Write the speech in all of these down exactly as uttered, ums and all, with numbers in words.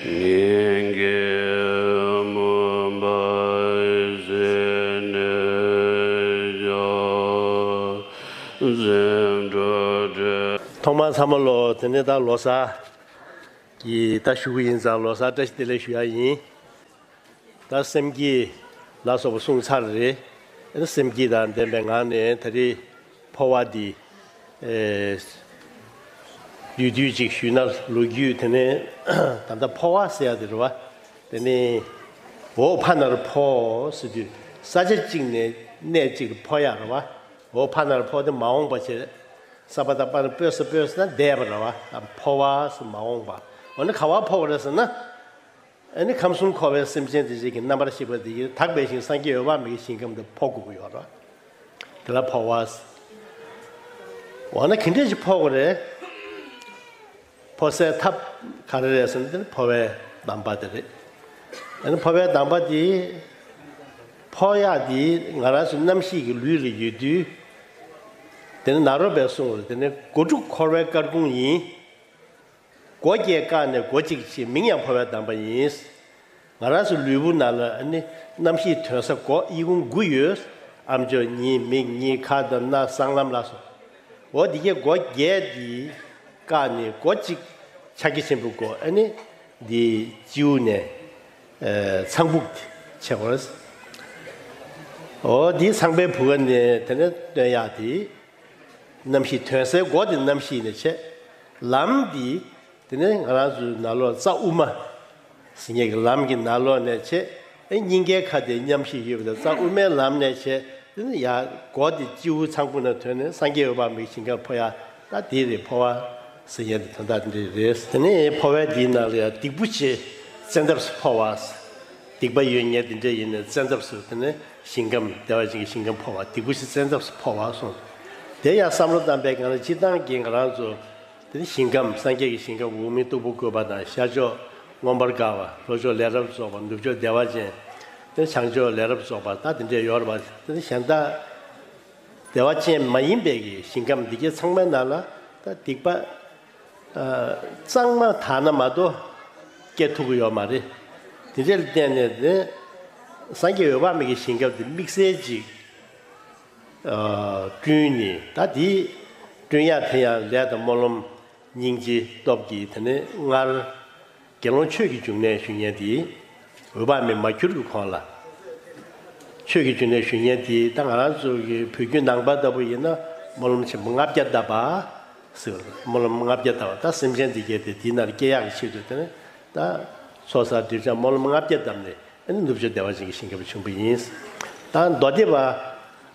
སྙིང་གའི་མུན་པ་ཞི་ནས་སྐྱོབ་འཛིན་འགྲོ་འདྲེན། ཐོག་མར་ཚང་མ་ལོ་དེ་ནས་ད་ལོ་གསར་གྱི་ད་ཞུ་གི་ཡིན་ཙང་ལོ་གསར་བཀྲ་ཤིས་བདེ་ལེགས་ཞུ་ཡ་ཡིན། ད་སེམས་བསྐྱེད་ལ་སོགས་པ་གསུངས་ཚར་རེད། ཨ་ནི་སེམས་བསྐྱེད་དང་ལྡན་པའི་ངང་ནས་ད་རེས་འཕོ་བ་འདི། ཨེ། བསྡུས་བསྡུས་ཅིག་ཞུས་ན་ལོ་རྒྱུས་དེ་ནས་ད་ལྟ་འཕོ་བ་ཟེར་ཡ་དེ་རེད་བ། དེ་ནས་འོག་ཕ་ནར་འཕོ་ཟེར་དུས་ས་ཆ་གཅིག་ནས་གནས་གཅིག་ཏུ་འཕོ་ཡ་རེད་བ། འོག་ཕ་ནར་འཕོ་དེ་མ་འོངས་པ་བྱས། ས་པ་དང་པ་ནི་སྤོས་ས་སྤོས་ས་ན་འདས་པ་རེད་བ། འཕོ་བ་ཟེར་མ་འོངས་པ། འོ་ན་ག་བ་འཕོ་བ་རེད་ཟེར་ན། ཨ་ནི་ཁམས་གསུམ་འཁོར་བའི་སེམས་ཅན་དེ་བཞིན་གྱི་རྣམ་པར་ཤེས་པ་དེ་ཡིས་དག་པའི་ཞིང་སངས་རྒྱས་འོད་དཔག་མེད་ཀྱི་ཞིང་ཁམས་དུ་འཕོ་དགོས་ཀྱི་ཡོད་རེད། དེ་ལ་འཕོ་བ། འོ་ན་ག་འདྲས་ཞིག་འཕོ་དགོས་རེད། འཕོ་སའི་ཐབས་ག་རེ་རེད་ཟེར་ན་དེ་ནི་འཕོ་བའི་གདམས་པ་དེ་རེད། ཨ་ནི་འཕོ་བའི་གདམས་པ་དེ། འཕོ་ཡག་དེ་ང་རང་ཚོའི་རྣམ་ཤེས་ཀྱི་ལུས་ལ་ཡོད་དུས། དེ་ནི་ནཱ་རོ་པས་གསུངས་པར་དེ་ནི་སྒོ་དྲུག་འཁོར་བའི་སྐར་ཁུང་ཡིན། སྒོ་བརྒྱད་བཀག་ནས་སྒོ་གཅིག་ཕྱེ། མིང་ཡང་འཕོ་བའི་གདམས་པ་ཡིན། ང་རང་ཚོའི་ལུས་པོ་ནང་ལ་ཨ་ནི་རྣམ་ཤེས་དོན་ས་སྒོ་དབྱེ་ཁུངས་དགུ་ཡོད། ཨ་མཆོག་གཉིས། མིག་གཉིས། ཁ་དང་སྣ། སྲང་ལམ་ལ་སོགས། འོ་འདི་གའི་སྒོ་བརྒྱད་འདི་བཀག་ནས་སྒོ་གཅིག་ཕྱག་རྒྱ་ཆེན་པོའི་སྒོ་ཨ་ནི་འདི་སྤྱི་བོ་ནས་ཚངས་བུག་ཕྱེ་བར། འོ་འདི་ཚངས་པའི་བུ་ག་ནས་དེ་ནས་བཏོན་ཡག་དེ། རྣམ་ཤེས་དོན་སའི་སྒོ་དེ་རྣམ་ཤེས་ནས་ཕྱེ། ལམ་འདི། དེ་ནས་ང་རང་ཚོའི་ནང་ལོགས་རྩ་དབུ་མ་ཟེར་མཁན་གྱི་ལམ་གྱི་ནང་ལོགས་ནས་ཕྱེ། ཨེ་སྙིང་གའི་ཁ་དེ་མཉམ་ཤེས་ཡོད་པ་དང་རྩ་དབུ་མའི་ལམ་ནས་ཕྱེ། དེ་ནས་ཡར་སྒོ་དེ་སྤྱི་བོའི་ཚངས་བུག་ནས་ཐོན་ནས་སངས་རྒྱས་འོད་དཔག་མེད་ཞིང་ཁམས་འཕོ་ཡ། ད་དེ་རེད་འཕོ་བ་ཟེར་མཁན་དེ་དོན་དག་འདི་རེད། དེ་ནས་འཕོ་བའི་འདིའི་ནང་ལ་ཡང་སྡིག་པོ་ཆེ་བཙན་ཐབས་སུ་འཕོ་བ། སྡིག་པ་ཡོད་མཁན་དེ་འདྲ་ཡིན་ནས་བཙན་ཐབས་སུ་དེ་ནས་ཞིང་ཁམས་བདེ་བ་ཅན་གྱི་ཞིང་ཁམས་འཕོ་བ། སྡིག་པོ་ཆེ་བཙན་ཐབས་སུ་འཕོ་བ་གསུངས། དེ་ཡང་བསམ་བློ་བཏང་པའི་སྒང་ལ་སྤྱིར་བཏང་གི་ང་རང་ཚོ། དེ་ནི་ཞིང་ཁམས་སངས་རྒྱས་ཀྱི་ཞིང་ཁམས་འོག་མིན་སྟུག་པོ་བཀོད་པ་དང་ཤར་ཕྱོགས་མངོན་པར་དགའ་བ། ལྷོ་ཕྱོགས་ལས་རབ་རྫོགས་པ། ནུབ་ཕྱོགས་བདེ་བ་ཅན། དེ་ནི་བྱང་ཕྱོགས་ལས་རབ་རྫོགས་པ་ད་དེ་འདྲས་ཡོད་རེད་པ། དེ་ནི་གཞན་དག་བདེ་བ་ཅན་མ་ཡིན་པའི་གི་ཞིང་ཁམས་འདི་གའི་ཚང་མའི་ནང་ལ་ད་སྡིག་པ་གཙང་མ་དག་ན་མ་གཏོགས་སྐྱེ་ཐུབ་ཀྱི་ཡོད་མ་རེད། དེ་འདྲས་ལ་བརྟེན་ནས་དེ་སངས་རྒྱས་འོད་དཔག་མེད་ཀྱི་ཞིང་ཁམས་དེ་དམིགས་བསལ་ཅིག་བསྐྲུན་ནས། ད་དེ་བསྐྲུན་ཡག་དེ་ཡང་ལས་དང་སྨོན་ལམ་སྙིང་རྗེ་སྟོབས་ཀྱིས་དེ་ནས་སྔར་དགེ་སློང་ཆོས་ཀྱི་འབྱུང་གནས་ཞུ་མཁན་དེ་འོད་དཔག་མེད་མ་གྱུར་གྱི་གོང་ལ། ཆོས་ཀྱི་འབྱུང་གནས་ཞུ་མཁན་དེ་ད་ང་རང་ཚོ་གི་བོད་བརྒྱུད་ནང་པ་ལྟ་བུ་ཡིན་ན་སྨོན་ལམ་ཆེན་པོ་ལྔ་བརྒྱ་བཏབ་པ་ཟེར། སྨོན་ལམ་ལྔ་བརྒྱ་བཏབ་པ་ད་སེམས་ཅན་འདི་གས་དེ་དེའི་ནང་སྐྱེ་ཡག་གི་ཆེད་དུ་དེ་ནས་ད་ཚོགས་བསགས་སྒྲིབ་སྦྱང་སྨོན་ལམ་ལྔ་བརྒྱ་བཏབ་ནས། ཨ་ནི་ནུབ་ཕྱོགས་བདེ་བ་ཅན་གྱི་ཞིང་ཁམས་བྱུང་བ་ཡིན། ད་མདོ་སྡེ་པ་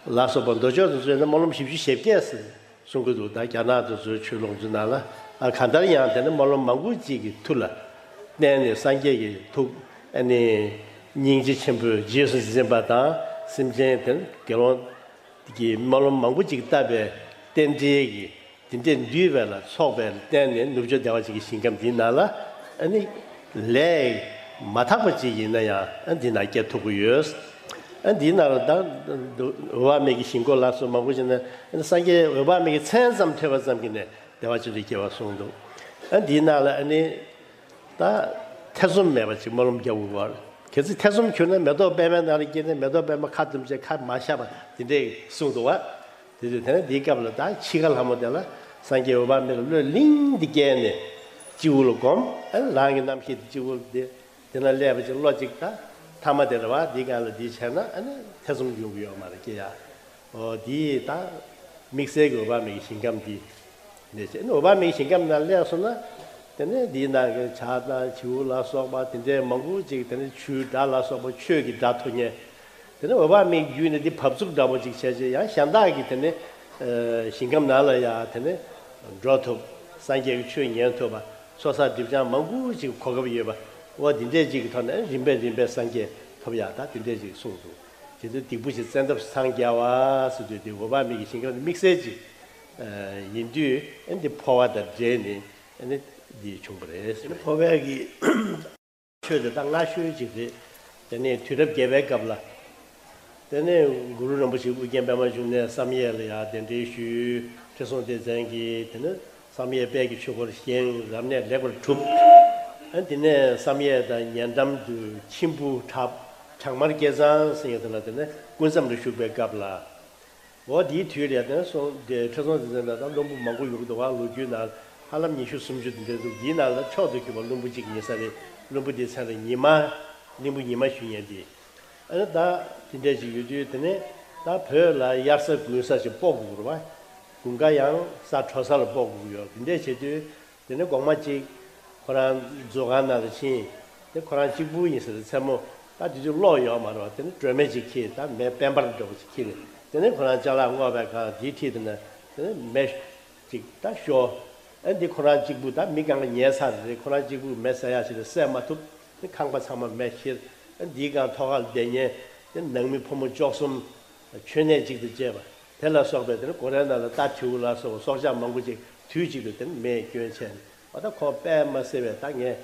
ལ་སོགས་པ་མདོ་ཕྱོགས་སུ་མཚོན་ན་སྨོན་ལམ་བཞི་བཅུ་ཞེ་བརྒྱད་ཟེར་གསུང་གི་འདུག་ད་རྒྱ་ནག་དེ་ཚོའི་ཆོས་ལུགས་ཚོའི་ནང་ལ། ཨ་གང་ལྟར་ཡང་དེ་ནི་སྨོན་ལམ་མང་པོ་ཅིག་གི་མཐུ་ལ་བརྟེན་ནས་སངས་རྒྱས་ཀྱི་ཐུགས་ཨ་ནི་སྙིང་རྗེ་ཆེན་པོས་རྗེས་སུ་འཛིན་པ་དང་སེམས་ཅན་དེ་ནི་དགེ་སློང་གི་སྨོན་ལམ་མང་པོ་ཅིག་བཏབ་པའི་རྟེན་འབྲེལ་གྱི། དེ་འདྲས་འདུས་པ་ལ་ཚོགས་པའི་བརྟེན་ནས་ནུབ་ཕྱོགས་བདེ་བ་ཅན་གྱི་ཞིང་ཁམས་འདིའི་ནང་ལ་ཨ་ནི་ལས་མ་དག་པ་ཅིག་ཡིན་ན་ཡང་ཨ་འདི་ན་སྐྱེ་ཐུབ་ཀྱི་ཡོད། ཨ་འདིའི་ནང་ལ་ད་འོད་དཔག་མེད་ཀྱི་ཞིང་ཁམས་ལ་སོགས་མང་པོ་ཞིག་ན་སངས་རྒྱས་འོད་དཔག་མེད་ཀྱི་མཚན་ཙམ་ཐོས་པ་ཙམ་གྱིས་ནི་བདེ་བ་ཅན་དུ་སྐྱེ་བ་གསུངས་འདུག་ཨ་འདིའི་ནང་ལ་ཨ་ནི། ད་ཐེ་ཚོམ་མེད་པ་ཅིག་སྨོན་ལམ་རྒྱག་དགོས་པ་རེད། གལ་སྲིད་ཐེ་ཚོམ་གྱུར་ན་མེ་ཏོག་པད་མའི་ནང་ལ་སྐྱེས་ནས་མེ་ཏོག་པད་མ་ཁ་བཙུམས་བྱས་ཁ་མ་བཤད་པ་དེ་འདྲས་གསུངས་འདུག་བ། དེ་དུས་དེ་ནས་འདིའི་སྐབས་ལ་ད་འཆི་ཁ་ལྷ་མོ་དེ་ལ་སངས་རྒྱས་འོད་དཔག་མེད་ལ་བློས་བླིང་འདི་བསྐྱལ་ནས་སྤྱི་བོ་ལ་བསྒོམ། ཨ་རང་གི་རྣམ་ཤེས་དེ་སྤྱི་བོ་ལ་དེ་དེ་ན་སླེབས་པ་ཅིག་བློ་གཅིག་ད་ཐ་མ་དེ་རེད་བ། འདིའི་སྒང་ལ་འདི་བྱས་ན་ཨ་ནི་ཐེ་ཚོམ་ཡོང་གི་ཡོད་མ་རེད་སྐྱེ་ཡ། འོ་འདི་ད་དམིགས་བསལ་གྱི་འོད་དཔག་མེད་ཀྱི་ཞིང་ཁམས་འདི་ནས་བྱས་ནས་འོད་དཔག་མེད་ཀྱི་ཞིང་ཁམས་ནང་སླེབས་སོང་ན། དེ་ནས་འདིའི་ནང་གི་བྱ་དང་བྱིའུ་ལ་སོགས་པ་དེ་འདྲའི་མང་པོ་ཅིག་དེ་ནས་ཆུའི་སྒྲ་ལ་སོགས་པ་ཆོས་ཀྱི་སྒྲ་ཐོས་མཁན། དེ་ནས་འོད་དཔག་མེད་ཀྱི་བརྒྱུད་ནས་འདི་བབས་ཚུགས་འདྲ་པོ་ཅིག་བྱས་བྱས་ཡང་གཞན་དག་གི་དེ་ནས་ཞིང་ཁམས་ནང་ལ་ཡང་དེ་ནས་འགྲོ་ཐུབ། སངས་རྒྱས་ཀྱི་ཆོས་ཉན་ཐུབ་པ། ཚོགས་བསགས་སྒྲིབ་སྦྱང་མང་པོ་ཅིག་གོ་སྐབས་ཡོད་པ། འོ་དེ་འདྲས་ཅིག་གི་ཐོག་ནས་རིམ་པས་རིམ་པས་སངས་རྒྱས་ཐོབ་ཡག་ད་དེ་འདྲས་ཅིག་གསུངས་འདུག་དེ་ཚོ་སྡིག་པོ་ཆེ་བཙན་ཐབས་སུ་འཚང་རྒྱ་བ་ཟེར་དུས་དེ་འོད་དཔག་མེད་ཀྱི་ཞིང་ཁམས་དམིགས་བསལ་ཅིག་ཡིན་དུས་ཨ་ནི་འཕོ་བ་དང་འབྲེལ་ནས་ཨ་ནི་འདི་བྱུང་བ་རེད། འཕོ་བའི་གི་ཆོས་དེ་ད་སྔ་ཤོས་ཅིག་རེད། དེ་ནས་དུས་རབས་བརྒྱད་པའི་སྐབས་ལ། དེ་ནས་གུ་རུ་རིན་པོ་ཆེ་ཨུ་རྒྱན་པད་མ་འབྱུང་གནས་བསམ་ཡས་ལ་ཡང་གདན་འདྲེན་ཞུས། ཁྲི་སྲོང་ལྡེ་བཙན་གྱིས་དེ་ནས་བསམ་ཡས་དཔལ་གྱི་ཆོས་སྐོར་བཞེངས། རབ་གནས་ལེགས་པར་གྲུབ། ཨ་དེ་ནས་བསམ་ཡས་དང་ཉེ་འགྲམ་དུ་མཆིམས་ཕུ་བྲག་བྲག་དམར་སྐལ་བཟང་ཟེར་ཡག་དེ་ལ་དེ་ནས་སྐུ་མཚམས་ལ་བཞུགས་པའི་སྐབས་ལ། འོ་དེའི་དུས་ལ་དེ་ནས་སོང་དེ་ཁྲི་སྲོང་ལྡེ་བཙན་ལ་ད་བློན་པོ་མང་པོ་ཡོང་གི་འདུག་བ། ལོ་རྒྱུས་ནང་ཧ་ལམ་ཉི་ཤུ་སུམ་ཅུ་དེ་འདྲ་འདུག་དེའི་ནང་ལ་མཆོག་ཏུ་གྱུར་པ་བློན་པོ་གཅིག་ཡིན་ས་རེད། བློན་པོ་དེའི་མཚན་ལ་ཉི་མ། གླིང་བུ་ཉི་མ་ཞུ་མཁན་དེ། ཨ་ནི་ད་དེ་འདྲ་ཞིག་ཡོད་དུས་དེ་ནས་ད་བོད་ལ་དབྱར་ས་དགུན་ས་ཞིག་སྤོ་དགོས་རེད་བ། དགུན་ཁ་ཡང་ས་དྲོ་ས་ལ་སྤོ་དགོས་ཡོད། དེ་འདྲ་བྱེད་དུས། དེ་ནས་གོང་མ་གཅིག་ཁོ་རང་མཛོད་ཁང་ནང་ལ་ཕྱིན། དེ་ཁོ་རང་གཅིག་པུ་ཡིན་ཟེར། མཚན་མོ་ད་དེ་དུས་གློག་ཡོད་མ་རེད་བ། དེ་ནས་སྒྲོན་མེ་གཅིག་ཁྱེར། ད་མེ་དཔལ་འབར་འདྲ་བོ་ཅིག་ཁྱེར། དེ་ནས་ཁོ་རང་ཅ་ལག་བསྔོགས་པའི་སྒང་དེའི་འཁྲིས་དེ་ན་དེ་ནས་མེ་གཅིག་ད་ཤོར། ཨ་འདི་ཁོ་རང་གཅིག་པུ། ད་མི་གང་ག་ཉལ་ཚར་རེད། ཁོ་རང་གཅིག་པུ་མེ་བསད་ཡག་ཞིག་ལ་བསད་མ་ཐུབ། དེ་ཁང་པ་ཚང་མ་མེ་ཁྱེར། ཨ་འདིའི་སྒང་ཐོག་ཁ་ལ་བསྡད་མཁན་དེ་ནང་མི་ཕོ་མོ་བཅུ་གསུམ། མཆོད་གནས་གཅིག་ཏུ་བཅས་པ་དེ་ལ་སོགས་པའི་དེ་ནི་སྒོ་རའི་ནང་ལ་རྟ་དྲེའུ་ལ་སོགས་པ་སྲོག་ཆགས་མང་པོ་ཅིག་དུས་གཅིག་ཏུ་དེ་ནི་མེས་སྐྱོན་བྱས་ནས། འོ་ད་ཁོ་དཔེ་མ་སྲིད་པའི་ད་ངས་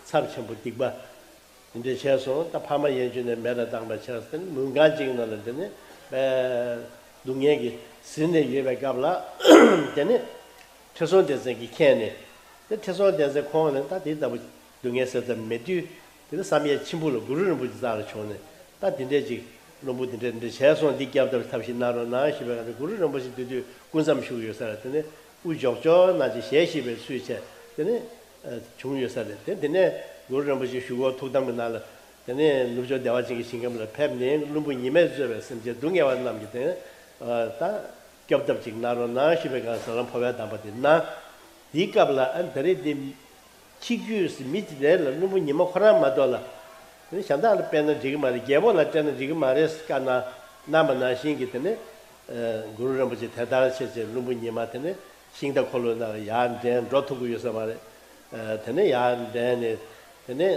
ཚབས་ཆེན་པོ་སྡིག་པ་དེ་འདྲ་བྱས་སོང་། ད་ཕ་མ་ཡན་ཆད་ནས་མེ་ལ་བཏང་བ་བྱས་སོང་། དེ་ནི་མུན་ཁང་གཅིག་ནང་ལ་དེ་ནི་དཔེ་སྡུག་བསྔལ་གྱིས་ཟིན་ནས་ཡོད་པའི་སྐབས་ལ། དེ་ནི་ཁྲི་སྲོང་ལྡེ་བཙན་གྱིས་མཁྱེན་ནས། དེ་ཁྲི་སྲོང་ལྡེ་བཙན་ཁོང་ནི་ད་དེ་ལྟ་བུ་སྡུག་བསྔལ་སེལ་ཐབས་མེད་དུས། དེ་ནས་བསམ་ཡས་མཆིམས་ཕུ་ལ་གུ་རུ་རིན་པོ་ཆེ་རྩ་ལ་བྱོན་ནས། ད་དེ་འདྲས་ཅིག་བློན་པོ་དེ་འདྲས་འདྲས་བྱས་སོང་། འདི་སྐྱབས་ཐབས་ཐབས་ཤིག་གནང་རོགས་གནང་ཞེས་པའི་སྐབས་དེ་གུ་རུ་རིན་པོ་ཆེ་དེ་དུས་སྐུ་མཚམས་བཞུགས་ཡོད་ས་རེད། དེ་ནས་དབུ་འཇོག་འཇོག་གནང་ཅིག་ཞལ་བཞེས་པའི་ཚུལ་བྱས། དེ་ནས་ཨ་བྱུང་ཡོད་ས་རེད། དེ་དེ་ནས་གུ་རུ་རིན་པོ་ཆེ་བཞུགས་སྒོ་ཐུགས་དམ་གྱི་ནང་ལ། དེ་ནས་ནུབ་ཕྱོགས་བདེ་བ་ཅན་གྱི་ཞིང་ཁམས་ལ་ཕེབས་ནས། བློན་པོ་ཉི་མས་གཙོས་པའི་སེམས་ཅན་སྡུག་བསྔལ་བ་རྣམས་ཀྱི་དེ་ནས་ཨ་ད་སྐྱོབ་ཐབས་ཅིག་གནང་རོགས་གནང་ཞེས་པའི་སྐབས་ཟབ་ལམ་འཕོ་བའི་གདམས་པ་དེ་གནང་། དེའི་སྐབས་ལ་ཨ་ད་རེས་འདི། ཆིག་བརྒྱུད་ཟེར་མི་གཅིག་རེད་ལ། བློན་པོ་ཉི་མ་ཁོ་རང་མ་གཏོགས་ལ། དེ་ནི་གཞན་དག་ལ་སྤེལ་ན་འགྲིག་གི་མ་རེད། རྒྱལ་པོ་ལ་སྤྲད་ན་འགྲིག་གི་མ་རེད། བཀའ་གནང་གནང་བ་ནང་བཞིན་གྱི་དེ་ནི་ཨ་གུ་རུ་རིན་པོ་ཆེ་དེ་ལྟར་བྱས་བྱས། བློན་པོ་ཉི་མ་དེ་ནི་ཤིང་རྟ་འཁོར་ལོ་ནང་ལ་ཡར་འདྲེན་འགྲོ་ཐུབ་ཀྱི་ཡོད་ས་མ་རེད། ཨ་དེ་ནི་ཡར་འདྲེན་ནས། དེ་ནི་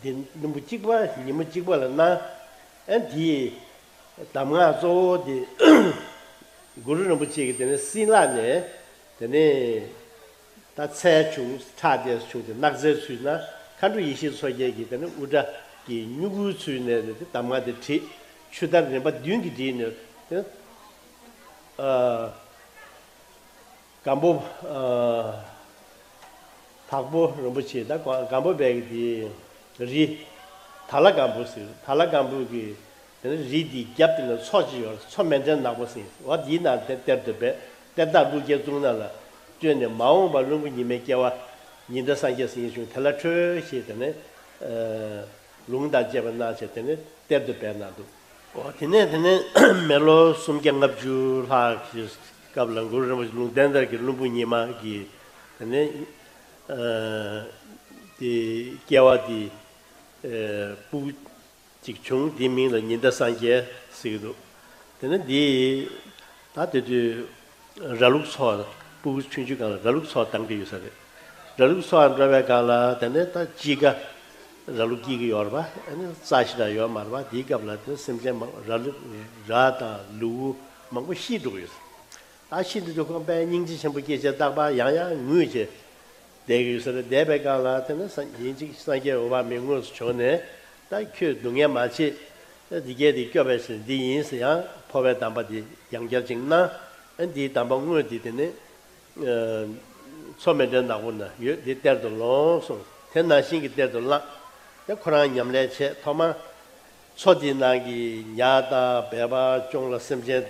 འདི་བློན་པོ་གཅིག་པ་ཉི་མ་གཅིག་པ་ལ་གནང་། ཨ་འདིའི་གདམས་ངག་གཙོ་བོ་དེ་གུ་རུ་རིན་པོ་ཆེ་གིས་དེ་ནི་སྲིན་ལག་ནས་དེ་ནི། ད་ཚལ་བྱུང་། ཁྲག་དེ་བྱུང་སྟེ་སྣག་ཚའི་ཚུལ་ན། མཁའ་འགྲོ་ཡེ་ཤེས་མཚོ་རྒྱལ་གྱིས་དེ་ནི་དབུ་སྐྲ་གི་མྱུ་གུའི་ཚུལ་ནས་དེ་གདམས་ངག་དེ་བྲིས། ཆུ་དར་རིམ་པ་བདུན་གྱིས་བྲིས་ནས་དེ་ནི་ཨ་སྒམ་པོ། ཨ་དྭགས་པོ་རིན་པོ་ཆེ། ད་སྒམ་པོ་པའི་གི་དེ་རི་དྭགས་ལྷ་སྒམ་པོ་ཟེར། དྭགས་ལྷ་སྒམ་པོ་གི། དེ་ནས་རི་འདིའི་རྒྱབ་དེ་ལ་མཚོ་ཅིག་ཡོད། མཚོ་མཎྜལ་ནག་པོ་ཟེར། འོ་འདིའི་ནང་དེ་གཏེར་དུ་སྦས། གཏེར་བདག་ཀླུ་རྒྱལ་གཙུག་ན་ལ་བསྐྱོན་ནས། མ་འོངས་པར་བློན་པོ་ཉི་མའི་སྐྱེ་བ་ཉི་ཟླ་སངས་རྒྱས་ཟེར་མཁན་བྱུང་། དེ་ལ་འཕྲོད་ཞེས་དེ་ནས་ཨ་ལུང་དང་བཅས་པ་གནང་བྱས། དེ་ནས་གཏེར་དུ་སྦས་གནང་འདུག་འོ་དེ་ནས་དེ་ནས་མི་ལོ་སུམ་བརྒྱ་ལྔ་བཅུ་ལྷག་གི་སྐབས་ལ་གུ་རུ་རིན་པོ་ཆེ་ལུང་བསྟན་ལྟར་གྱི་བློན་པོ་ཉི་མ་གི་དེ་ནས་ཨ་དེ་སྐྱེ་བ་དེ་ཨ་སྤུ་གུ་ཅིག་བྱུང་། དེའི་མིང་ལ་ཉི་ཟླ་སངས་རྒྱས་ཟེར་གྱི་འདུག་དེ་ནས་འདི་ད་དེ་དུས་ར་ལུག་འཚོ། སྤུ་གུ་ཆུང་ཆུང་སྒང་ལ་ར་ལུག་འཚོ་བཏང་གི་ཡོད་ས་རེད། ར་ལུག་འཚོ་འགྲོ་བའི་སྒང་ལ་དེ་ནས་ད་དཔྱིད་ཀ་ར་ལུག་སྐྱེ་གི་ཡོད་རེད་པ། ཨ་ནི་རྩྭ་ཞེ་དྲག་ཡོད་མ་རེད་པ། དེའི་སྐབས་ལ་དེ་སེམས་ཅན་མང་ར་ལུག་ར་དང་ལུ་གུ་མང་པོ་ཤི་འགྲོ་གི་ཡོད་ས། ད་ཤི་འདི་དུས་ཁོང་དཔེ་སྙིང་རྗེ་ཆེན་པོ་སྐྱེས་བྱས། རྟག་པར་ཡང་ཡང་ངུས་བྱས་བསྡད་ཀྱི་ཡོད་ས་རེད། བསྡད་པའི་སྒང་ལ་དེ་ནས་སངས་ཡིན་གཅིག་སངས་རྒྱས་འོད་དཔག་མེད་དངོས་སུ་བྱོན་ནས། ད་ཁྱོད་སྡུག་བསྔལ་མ་བྱེད། ད་འདི་སྐད་དེ་སྐྱོབ་པའི་ཕྱིར་འདི་ཡིན་ཟེར། ཡང་འཕོ་བའི་གདམས་པ་འདི་ཡང་བསྐྱར་ཅིག་གནང་། ཨ་འདིའི་གདམས་པ་དངོས་འདི་དེ་ནས་ཨ་མཚོ་མཎྜལ་ནག་པོ་ན་ཡོད། འདི་གཏེར་དུ་ལོངས་གསུངས། དེ་ནང་བཞིན་གྱི་གཏེར་དུ་བླངས། དེ་ཁོ་རང་ཉམས་ལེན་བྱས། ཐོག་མར་མཚོ་འདི་ནང་གི་ཉ་དང་སྦལ་པ་གཅོང་ལ་སེམས་ཅན་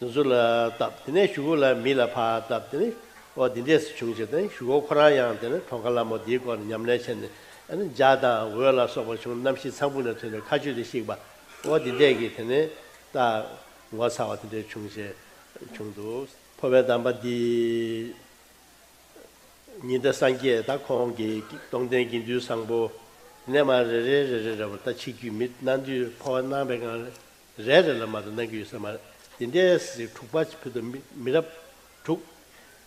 འདི་ཚོ་ལ་བཏབ། དེ་ནས་གཞུག་གུ་ལ་མི་ལ་ཕར་བཏབ། དེ་ནས་འོ་འདི་འདྲས་སུ་བྱུང་བྱས། དེ་ནས་གཞུག་གུ་ཁོ་རང་ཡང་དེ་ནས་གྲོངས་ཁ་ལ་མོ་འདིའི་སྐོར་ལ་ཉམས་ལེན་བྱས་ནས། ཨ་ནི་འཇའ་དང་འོད་ལ་སོགས་པ་བྱུང་། རྣམ་ཤེས་ཚངས་བུག་ནས་ཐོན་ནས་མཁའ་སྤྱོད་དུ་གཤེགས་པ། འོ་འདི་འདྲས་ཀྱི་དེ་ནས་ད་ངོ་མཚར་བ་དེ་འདྲས་བྱུང་བྱས་བྱུང་འདུག་འཕོ་བའི་གདམས་པ་འདི་ཉི་ཟླ་སངས་རྒྱས་ད་ཁོང་གིས་སྟོང་ལྡན་དགེ་འདུན་བཟང་པོ་དེ་ནས་མར་རེ་རེ་རེ་རེ་རེ་བར་ད་ཆིག་བརྒྱུད་མི་གནང་དུས། འཕོ་བ་གནང་བའི་སྒང་རེ་རེ་ལ་མ་གཏོགས་གནང་གི་ཡོད་ས་མ་རེད། དེ་འདྲའི་དྲུག་པ་བོད་དུ་མི་མི་རབས་དྲུག་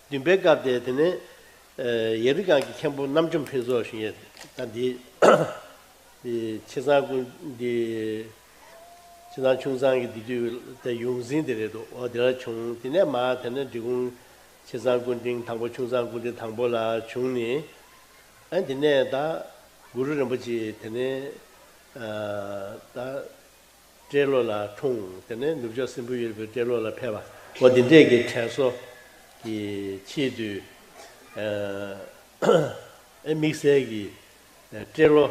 བདུན་པའི་སྐབས་དེ་དེ་ནས་ཨ་ཡབ་རི་སྒང་གི་མཁན་པོ་རྣམ་འཇོམས་ཕུན་ཚོགས་ཞུ་མཁན་ད་འདི། དེ་ཆེ་ཚང་ཀུན། དེ་ཆེ་ཚང་ཆུང་ཚང་གི་དེ་དུས་དེ་ཡོངས་འཛིན་དེ་རེད་འདུག་འོ་དེ་ལ་བྱུང་། དེ་ནས་མར་དེ་ནས་འབྲི་གུང་ཆེ་ཚང་སྐུ་ཕྲེང་དང་པོ། ཆུང་ཚང་སྐུ་ཕྲེང་དང་པོ་ལ་བྱུང་ནས། ཨ་དེ་ནས་ད་གུ་རུ་རིན་པོ་ཆེ་དེ་ནས་ཨ་ད་སྤྲེལ་ལོ་ལ་འཁྲུངས། དེ་ནས་ནུབ་ཕྱོགས་སྲིན་པོའི་ཡུལ་དུ་སྤྲེལ་ལོ་ལ་ཕེབས་པ། འོ་དེ་འདྲས་ཀྱི་དྲན་གསོ་གི་ཆེད་དུ་ཨ་དམིགས་བསལ་གྱི་ སྤྲེལ་ལོ།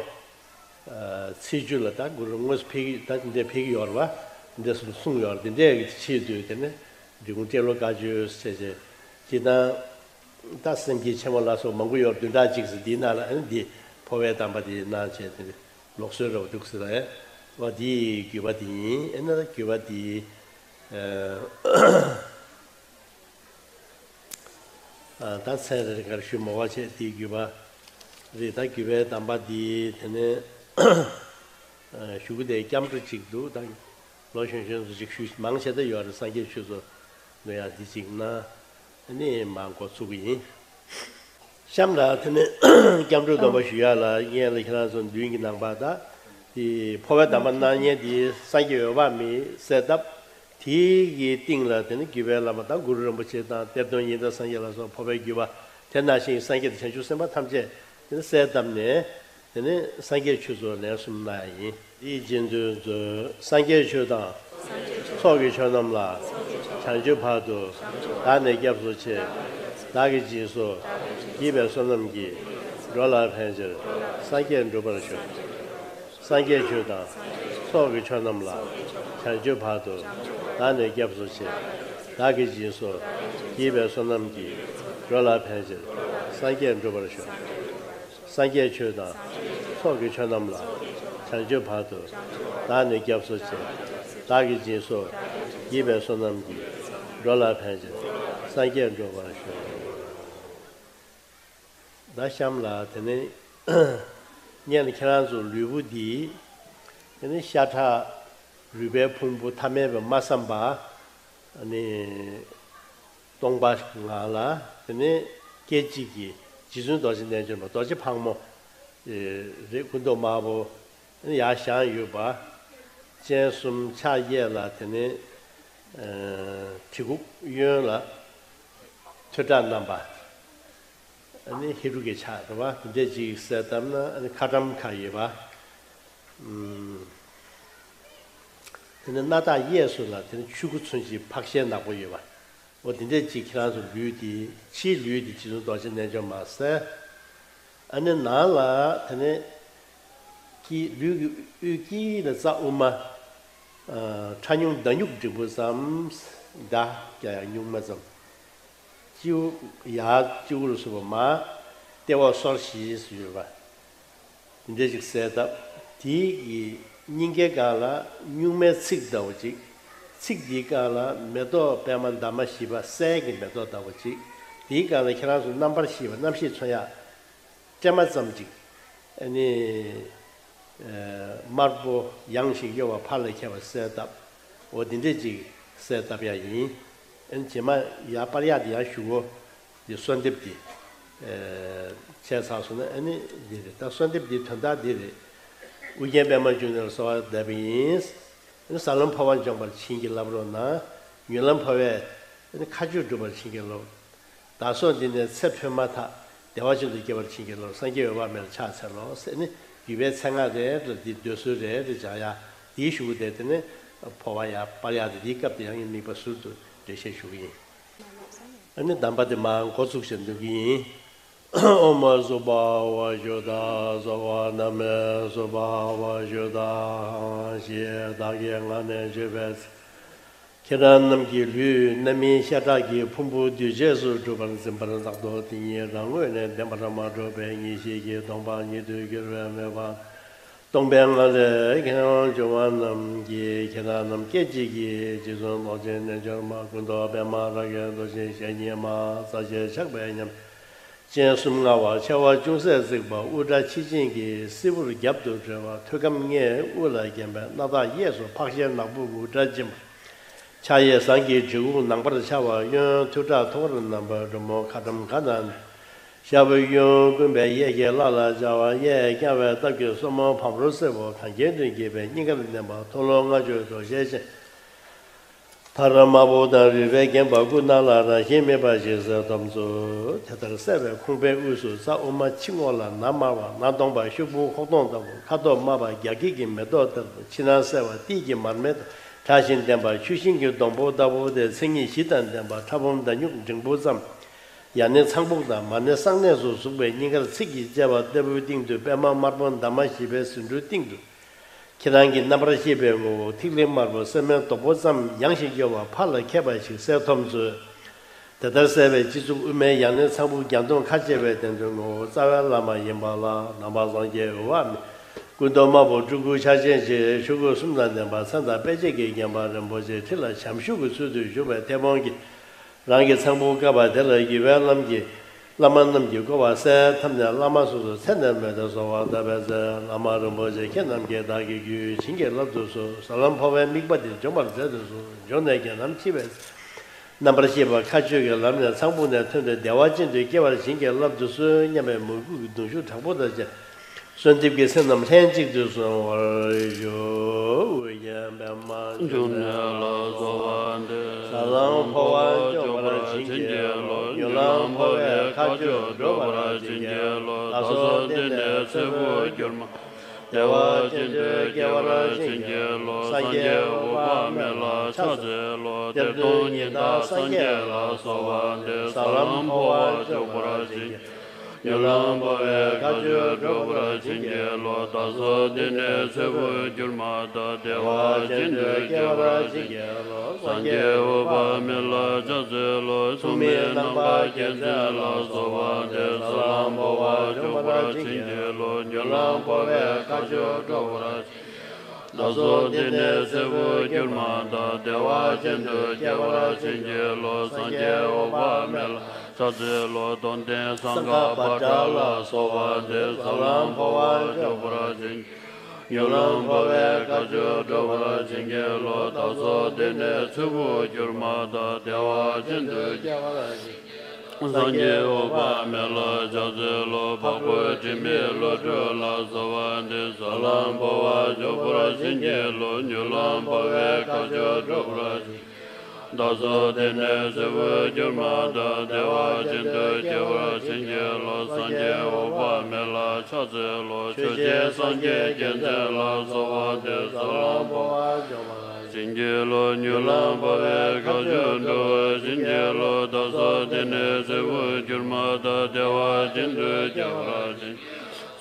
ཚེས་བཅུ་ལ་ད་གུ་རུ་དངོས་སུ་ཕེབས་ཀྱི་ད་འདི་འདྲ་ཕེབས་ཀྱི་ཡོད་རེད་བ། འདི་འདྲ་གསུངས་གསུངས་ཡོད་རེད། འདི་འདྲའི་ཆེད་དུ་དེ་ནས་འབྲི་གུང་སྤྲེལ་ལོ་བཀའ་བརྒྱུད་ཟེར་བྱས་ཅི་དང་། ད་སེམས་བསྐྱེད་ཆེན་མོ་ལ་སོགས་མང་པོ་ཡོད་རེད། བདུན་ཕྲག་གཅིག་ཟེར་འདིའི་ནང་ལ་ཨ་ནི་འདི་འཕོ་བའི་གདམས་པ་འདི་གནང་བྱས་དེ་ལུགས་སྲོལ་རེད་བ། འདུག་ཟེར་ལ་ཨེ་བ་འདིའི་བརྒྱུད་པ་འདི་ཡིན། ཨེ་ན་ད་བརྒྱུད་པ་འདི། ཨ་ད་མཚན་རེ་རེ་གར་ཞུ་མ་བ་བྱས་དེའི་བརྒྱུད་པ་རེད། ད་བརྒྱུད་པའི་གདམས་པ་འདི་དེ་ནས་ཞུ་གི་དེ་སྐྱབས་འགྲོ་གཅིག་འདུག་ད་ལོ་གཞོན་གཞོན་ཚོ་ཅིག་ཞུ་མང་ཆེ་ད་ཡོད་རེད། སངས་རྒྱས་ཆོས་ཚོ་ལོ་ཡ་འདི་གཅིག་ན་ནི་མ་འགོ་ཚུགས་གི་ཡིན། གཤམ་ལ་དེ་ནས་སྐྱབས་འགྲོའི་སྡོམ་པ་ཞུ་ཡ་ལ་སྔན་ལ་ཁྱེད་རང་ཚོ་མདུན་གྱི་ནང་པ་ད་དེ་འཕོ་བའི་གདམས་པ་གནང་མཁན་དེ་སངས་རྒྱས་འོད་དཔག་མེད་གསལ་བཏབ། དེའི་གི་སྟེང་ལ་དེ་ནི་བརྒྱུད་པའི་བླ་མ་དང་གུ་རུ་རིན་པོ་ཆེ་དང་གཏེར་སྟོན་ཉི་ཟླ་སངས་རྒྱས་ལ་སོགས་འཕོ་བའི་བརྒྱུད་པ་དེ་ནང་བཞིན་སངས་རྒྱས་དང་བྱང་ཆུབ་སེམས་དཔའ་ཐམས་ཅད་དེ་ནི་གསལ་བཏབ་ནས་དེ་ནི་སངས་རྒྱས་ཆོས་ཚོགས་ལན་གསུམ་གནང་ཡ་ཡིན། འདིའི་རྗེས་ཟློས་མཛོད། སངས་རྒྱས་ཆོས་དང་། ཚོགས་ཀྱི་མཆོག་རྣམས་ལ། བྱང་ཆུབ་བར་དུ། བདག་ནི་སྐྱབས་སུ་མཆི། བདག་གིས་སྦྱིན་སོགས། བགྱིས་པའི་བསོད་ནམས་ཀྱིས། འགྲོ་ལ་ཕན་ཕྱིར། སངས་རྒྱས་འགྲུབ་པར་ཤོག་སངས་རྒྱས་ཆོས་དང་། ཚོགས་ཀྱི་མཆོག་རྣམས་ལ། བྱང་ཆུབ་བར་དུ། བདག་ནི་སྐྱབས་སུ་མཆི། བདག་གིས་སྦྱིན་སོགས། བགྱིས་པའི་བསོད་ནམས་ཀྱིས། འགྲོ་ལ་ཕན་ཕྱིར། སངས་རྒྱས་འགྲུབ་པར་ཤོག་སངས་རྒྱས་ཆོས་དང་། ཚོགས་ཀྱི་མཆོག་རྣམས་ལ། བྱང་ཆུབ་བར་དུ། བདག་ནི་སྐྱབས་སུ་མཆི། བདག་གིས་སྦྱིན་སོགས། བགྱིས་པའི་བསོད་ནམས་ཀྱིས། འགྲོ་ལ་ཕན་ཕྱིར། སངས་རྒྱས་འགྲུབ་པར་ཤོག་ད་གཤམ་ལ་དེ་ནས་སྔན་ལ་ཁྱེད་རང་ཚོ་ལུས་པོ་འདི་དེ་ནས་ཤ་ཁྲག་རུས་པའི་ཕུང་པོ་ཐ་མལ་པའི་མ་བསམ་པ། ཨ་ནི་སྟོང་པ་ངང་ལ་དེ་ནས་སྐད་ཅིག་གིས་རྗེ་བཙུན་རྡོ་རྗེ་རྣལ་འབྱོར་མ་རྡོ་རྗེ་ཕག་མོ་རེད། སྐུ་མདོག་དམར་པོ་ཡར་བཞེངས་ཡོད་པ། སྤྱན་གསུམ་ཕྱག་གཡས་ལ་དེ་ནས་གྲི་གུག་གཡོན་ལ་ཐོད་ཁྲག་བསྣམས་པ། ཨ་ནི་ཧེ་རུ་ཀའི་ཕྱག་རེད་བ། དེ་འདྲས་ཅིག་གསལ་བཏབ་ན་ཨ་ནི་ཁ་ཊྭཱཾ་ཁ་ཡོད་པ། ཨུམ། དེ་ནས་སྣ་ཐག་གཡས་སུ་ལ་དེ་ནི་ཆོས་སྐུ་མཚོན་བྱེད་ཕག་ཞལ་ནག་པོ་ཡོད་པ། འོ་དེ་འདྲས་ཅིག་ཁྱེད་རང་ཚོ་ལུས་དེ་ཕྱིའི་ལུས་དེ་རྗེ་བཙུན་རྡོ་རྗེ་རྣལ་འབྱོར་མ་གསལ། ཨ་ནི་ནང་ལ་དེ་ནས་དཀྱིལ་ལུས་ཀྱི་དབུས་དཀྱིལ་ལ་རྩ་དབུ་མ། ཨ་ཁྲ་སྙོམས་ཟླ་སྨྱུག་འགྲེང་བུ་ཙམ། ཟླ་རྒྱ་ཡག་སྨྱུག་མ་ཙམ། སྤྱི་བོ་ཡར་སྤྱི་བོ་ལ་སོགས་པ་མར་ལྟེ་བ་སོར་བཞི་སུ་ཡོད་པ། འདི་འདྲ་ཞིག་གསལ་བཏབ། དེའི་གི་སྙིང་གའི་སྒང་ལ་སྨྱུག་མའི་ཚིགས་ལྟ་བུ་ཅིག་ཚིགས་འདིའི་སྒང་ལ་མེ་ཏོག་པད་མ་འདབ་མ་བཞི་པ་གསེར་གྱི་མེ་ཏོག་ལྟ་བུ་ཅིག་དེའི་སྒང་ལ་ཁྱེད་རང་ཚོ་རྣམ་པར་ཤེས་པ་རྣམ་ཤེས་མཚོན་ཡག་སྲན་མ་ཙམ་ཅིག་ཨ་ནི། དམར་པོ་ཡང་ཞིང་གཡོ་བ་ཕར་ལ་ཁྱེར་བ་གསལ་བཏབ། འོ་འདི་འདྲས་ཅིག་གསལ་བཏབ་ཡ་ཡིན། ཨ་ནི་རྗེས་མ་ཡར་སྤར་ཡག་དེ་ཡང་ཞུ་གོ་འདི་གསོལ་འདེབས་འདི་བྱས་ཚར་སོང་ན་ཨ་ནི་འདི་རེད། ད་གསོལ་འདེབས་འདིའི་དོན་དག་འདི་རེད། ཨོ་རྒྱན་པད་མ་འབྱུང་གནས་ལ་གསོལ་བ་འདེབས་པ་ཡིན། ཨ་ནི་ཟབ་ལམ་འཕོ་བ་འཇོམས་པར་བྱིན་གྱིས་བརླབ་རོགས་གནང་། མྱུར་ལམ་འཕོ་བའི་ཨ་ནི་མཁའ་སྤྱོད་སྒྲུབ་པར་བྱིན་གྱིས་རློབས། བདག་སོགས་འདི་ནས་ཚེ་འཕོས་མ་ཐག་བདེ་བ་ཅན་དུ་སྐྱེ་བར་བྱིན་གྱིས་རློབས། སངས་རྒྱས་འོད་དཔག་མེད་ལ་ཕྱག་འཚལ་ལོ་ཟེར་ནི་བརྒྱུད་པའི་མཚན་སྔགས་རེ་རེ་འདི་འདོད་གསོལ་རེ་རེ་སྦྱང་ཡ་དེའི་གཞུག་གུ་དེ་དེ་ནི་འཕོ་བ་ཡར་སྤར་ཡག་དེ་དེའི་སྐབས་དེ་ཡང་དམིགས་པ་ཟུར་དུ་འགྲེལ་བཤད་ཞུ་གི་ཡིན། ཨ་ནི་གདམས་པ་དེ་མར་འགོ་ཚུགས་བྱས་འདོན་གི་ཡིན། ཨོཾ་སྭ་བྷཱ་ཝ་ཤུདྡྷ་སྭ་བྷཱ་ན་མེ་སྭ་བྷཱ་ཝ་ཤུདྡྷ་ཞེས་བདག་གིས་སྔ་ནས་བརྗོད་པའི་ཚེ། ཁྱེད་རང་རྣམས་ཀྱི་ལུས་རྣམ་སྨིན་ཤ་ཁྲག་གི་ཕུང་པོ་འདུས་བྱས་སུ་གྲུབ་པར་འཛིན་པར་བདག་ཏུ་དེ་ཉིད་རང་ངོས་ནས་བདེན་པར་མ་གྲུབ་པའི་ངེས་ཤེས་ཀྱི་སྟོང་པ་ཉིད་དུ་གྱུར་པའི་མོས་པ། སྟོང་པའི་ངང་ལས་ཁྱེད་རང་སྦྱོར་བ་རྣམས་ཀྱིས་ཁྱེད་རང་རྣམས་སྐད་ཅིག་གིས་རྗེ་བཙུན་རྡོ་རྗེ་རྣལ་འབྱོར་མ་ཀུན་ཏུ་པདྨ་རཱ་གའི་རྡོ་རྗེ་ཞལ་གཉིས་མ་རྩ་ཆེར་ཆགས་པའི་ཉམས། སྤྱན་གསུམ་མངའ་བ་མཆེ་བ་ཅུང་ཟད་གཙིགས་པ་དབུ་སྐྲ་མཆི་ཅན་གྱི་སྲིན་བུར་རྒྱབ་ཏུ་གྲོལ་བ། ཐུགས་ཁམས་ལྔའི་དབུ་ལ་བརྒྱན་པའི་སྣ་ཐག་གཡས་སུ་ཕག་ཞལ་ནག་པོ་དབུ་སྐྲ་འབྱིན་པ། ཕྱག་གཡས་ཟངས་ཀྱི་གྲི་གུག་ནང་པར་འཕྱར་བ། གཡོན་ཐོད་ཁྲག་ཐོད་དཀར་བསྣམས་པ་འབྲུག་མོ་ཁ་ཊྭཱཾ་ག་ན་ནི། ཞབས་གཡོན་བསྐུམས་པས་གཡས་ཀྱི་བརླ་ལ་སྦྱར་བ། གཡས་བརྐྱང་བའི་སྟབས་ཀྱིས་སོར་མོ་བམ་རོ་སེར་པོ་གངས་རྒྱན་དུ་བརྒྱན་པའི་སྙིང་གར་མནན་པ། མཐོལ་ལོ་ལྔ་མཆོད་དོ་ཞེས་བྱ། ཐ་ར་དམར་པོ་དང་རུས་པས་བརྒྱན་པ་སྐུ་ནང་ལ་རང་བཞིན་མེད་པ་ཞིག་གསལ་སྟོན་མཛོད། དེ་ལྟར་གསལ་བའི་ཁོང་པའི་དབུས་སུ་རྩ་དབུ་མ་ཕྱི་ངོས་ལ་ནག་དམར་བ། ནག་སྟོང་པ་ཤོག་བུ་ཁོག་སྟོང་ལྟ་བུ། ཁ་དོག་དམར་བ་རྒྱ་སྐྱེགས་ཀྱི་མེ་ཏོག་ལྟ་བུ། ཕྱི་ནང་གསལ་བ་ཏིལ་གྱི་མར་མེ་དང་ཁྲག་བཞིན་ལྡན་པ་ཆུ་ཤིང་གི་སྡོང་པོ་ལྟ་བུ་སྟེ། མཚན་ཉིད་བཞི་དང་ལྡན་པ་ཁྲ་སྦོམ་ཟླ་སྨྱུག་འབྲིང་པོ་ཙམ། ཡང་ན་ཚངས་བུག་དང་མ་ཎི་གསང་གནས་སུ་ཟུག་པའི་སྙིང་གར་ཚིགས་ཀྱི་བཅད་པ་ལྟ་བུའི་སྟེང་དུ་པདྨ་དམར་པོ་འདབ་མ་བཞི་པའི་ཟེའུ་འབྲུའི་སྟེང་དུ། ཁྱེད་རང་གི་རྣམ་པར་ཤེས་པའི་ངོ་བོ་ཐིག་ལེ་དམར་པོ་སྲན་མའི་རྡོག་པོ་ཙམ་ཡངས་ཤིང་གཡོ་བ་ཕར་ལ་ཁད་པ་ཞིག་གསལ་ཐོབ་མཛོད། དེ་ལྟར་གསལ་བའི་སྤྱི་གཙུག་དབུས་མའི་ཡང་ན་ཚངས་བུག་བརྒྱ་སྟོང་ཁ་ཕྱེ་བའི་རྟེན་འབྲེལ་ངོ་བོ་རྩ་བའི་བླ་མ་ཡིན་པ་ལ་ནང་པ་སངས་རྒྱས་འོད་དཔག་མེད། སྐུ་མདོག་དམར་པོ་སྤྲུལ་སྐུ་ཕྱག་ཆེན་ཞེས་ཆོས་གོས་གསུམ་དང་ལྡན་པ་མཚན་དང་དཔེ་བྱད་ཀྱིས་བརྒྱན་པ་རིན་པོ་ཆེ་ཁྲི་ལ་བྱམས་ཞབས་ཀྱི་ཚུལ་དུ་བཞུགས་པའི་མཐེ་བོང་གིས། རང་གི་ཚངས་བུག་བཀབ་པ་དེ་ལ་དགེ་བའི་བླ་མ་གིས། བླ་མ་རྣམས་ཀྱིས་བསྐོར་བ་གསལ་ཐབས་ནས་བླ་མ་སོ་སོའི་མཚན་ནས་སྨོས་ཏེ་གསོལ་བ་བཏབ་པའི་ཚེ། བླ་མ་རིན་པོ་ཆེ་ཁྱེད་རྣམས་ཀྱིས་བདག་གི་རྒྱུད་བྱིན་གྱིས་བརླབ་ཏུ་གསོལ། ཟབ་ལམ་འཕོ་བའི་དམིགས་པ་དེ་འབྱོངས་པར་མཛད་དུ་གསོལ། འབྱོངས་ནས་ཀྱང་ནམ་འཆི་བའི་ཚེ། རྣམ་པར་ཤེས་པ་མཁའ་སྤྱོད་ཀྱི་ལམ་ནས་ཚངས་བུག་ནས་ཐོན་ཏེ་བདེ་བ་ཅན་དུ་སྐྱེ་བར་བྱིན་གྱིས་བརླབ་ཏུ་གསོལ་སྙམ་པའི་མོས་གུས་ཀྱི་གདུང་ཤུགས་དྲག་པོ་དང་བཅས། གསོལ་འདེབས་ཀྱི་ཚིག་རྣམས་ལྷན་ཅིག་ཏུ་གསུང་བར་ཞུ། ཨོ་རྒྱན་པདྨ་འབྱུང་གནས་ལ་གསོལ་བ་འདེབས། ཟབ་ལམ་འཕོ་བ་སྐྱོབ་པར་བྱིན་གྱིས་རློབས། མྱུར་ལམ་འཕོ་བའི་མཁའ་སྤྱོད་སྒྲུབ་པར་བྱིན་གྱིས་རློབས། བདག་སོགས་འདི་ནས་ཚེ་འཕོས་གྱུར་མ་ཐག་བདེ་བ་ཅན་དུ་སྐྱེ་བར་བྱིན་གྱིས་རློབས། སངས་རྒྱས་འོད་དཔག་མེད་ལ་ཕྱག་འཚལ་ལོ། གཏེར་སྟོན་ཉི་ཟླ་སངས་རྒྱས་ལ་གསོལ་བ་འདེབས། ཟབ་ལམ་འཕོ་བ་སྐྱོབ་པར་བྱིན་གྱིས། མྱུར་ལམ་འཕོ་བའི་མཁའ་སྤྱོད་སྒྲུབ་པར་བྱིན་གྱིས་རློབས། བདག་སོགས་འདི་ནས་ཚེ་འཕོས་གྱུར་མ་ཐག་བདེ་བ་ཅན་དུ་སྐྱེ་བར་བྱིན་གྱིས་རློབས། སངས་རྒྱས་འོད་དཔག་མེད་ལ་ཕྱག་འཚལ་ལོ། མཚུངས་མེད་རྣམ་དག་རྒྱལ་མཚན་ལ་གསོལ་བ་འདེབས། ཟབ་ལམ་འཕོ་བ་སྐྱོབ་པར་བྱིན་གྱིས་རློབས། མྱུར་ལམ་འཕོ་བའི་མཁའ་སྤྱོད་སྒྲུབ་པར་བདག་སོགས་འདི་ནས་ཚེ་འཕོས་གྱུར་མ་ཐག་བདེ་བ་ཅན་དུ་སྐྱེ་བར་བྱིན་གྱིས་རློབས། སངས་རྒྱས་འོད་དཔག་མེད་ལ་ཕྱག་འཚལ་ལོ། རྡོར་གདན་སཾ་ཁ་པ་ཏྲ་ལ་གསོལ་བ་འདེབས། ཟབ་ལམ་འཕོ་བ་སྐྱོབ་པར་བྱིན་གྱིས། མྱུར་ལམ་འཕོ་བའི་མཁའ་སྤྱོད་སྒྲུབ་པར་བྱིན་གྱིས་རློབས། བདག་སོགས་འདི་ནས་ཚེ་འཕོས་གྱུར་མ་ཐག་བདེ་བ་ཅན་དུ་སྐྱེ་བར་བྱིན་གྱིས། སངས་རྒྱས་འོད་དཔག་མེད་ལ་ཕྱག་འཚལ་ལོ། འཕགས་བོད་དྲི་མེད་བློ་གྲོས་ལ་གསོལ་བ་འདེབས། ཟབ་ལམ་འཕོ་བ་སྐྱོབ་པར་བྱིན་གྱིས་རློབས། མྱུར་ལམ་འཕོ་བའི་མཁའ་སྤྱོད་སྒྲུབ་པར་བྱིན། བདག་སོགས་འདི་ནས་ཚེ་འཕོས་གྱུར་མ་ཐག་བདེ་བ་ཅན་དུ་སྐྱེ་བར་བྱིན་གྱིས་རློབས། སངས་རྒྱས་འོད་དཔག་མེད་ལ་ཕྱག་འཚལ་ལོ། ཆོས་རྗེ་སངས་རྒྱས་རྒྱལ་མཚན་ལ་གསོལ་བ་འདེབས། ཟབ་ལམ་འཕོ་བ་སྐྱོབ་པར་བྱིན་གྱིས་རློབས། མྱུར་ལམ་འཕོ་བའི་མཁའ་སྤྱོད་སྒྲུབ་པར་བྱིན་གྱིས་རློབས། བདག་སོགས་འདི་ནས་ཚེ་འཕོས་གྱུར་མ་ཐག་བདེ་བ་ཅན་དུ་སྐྱེ་བར་བྱིན།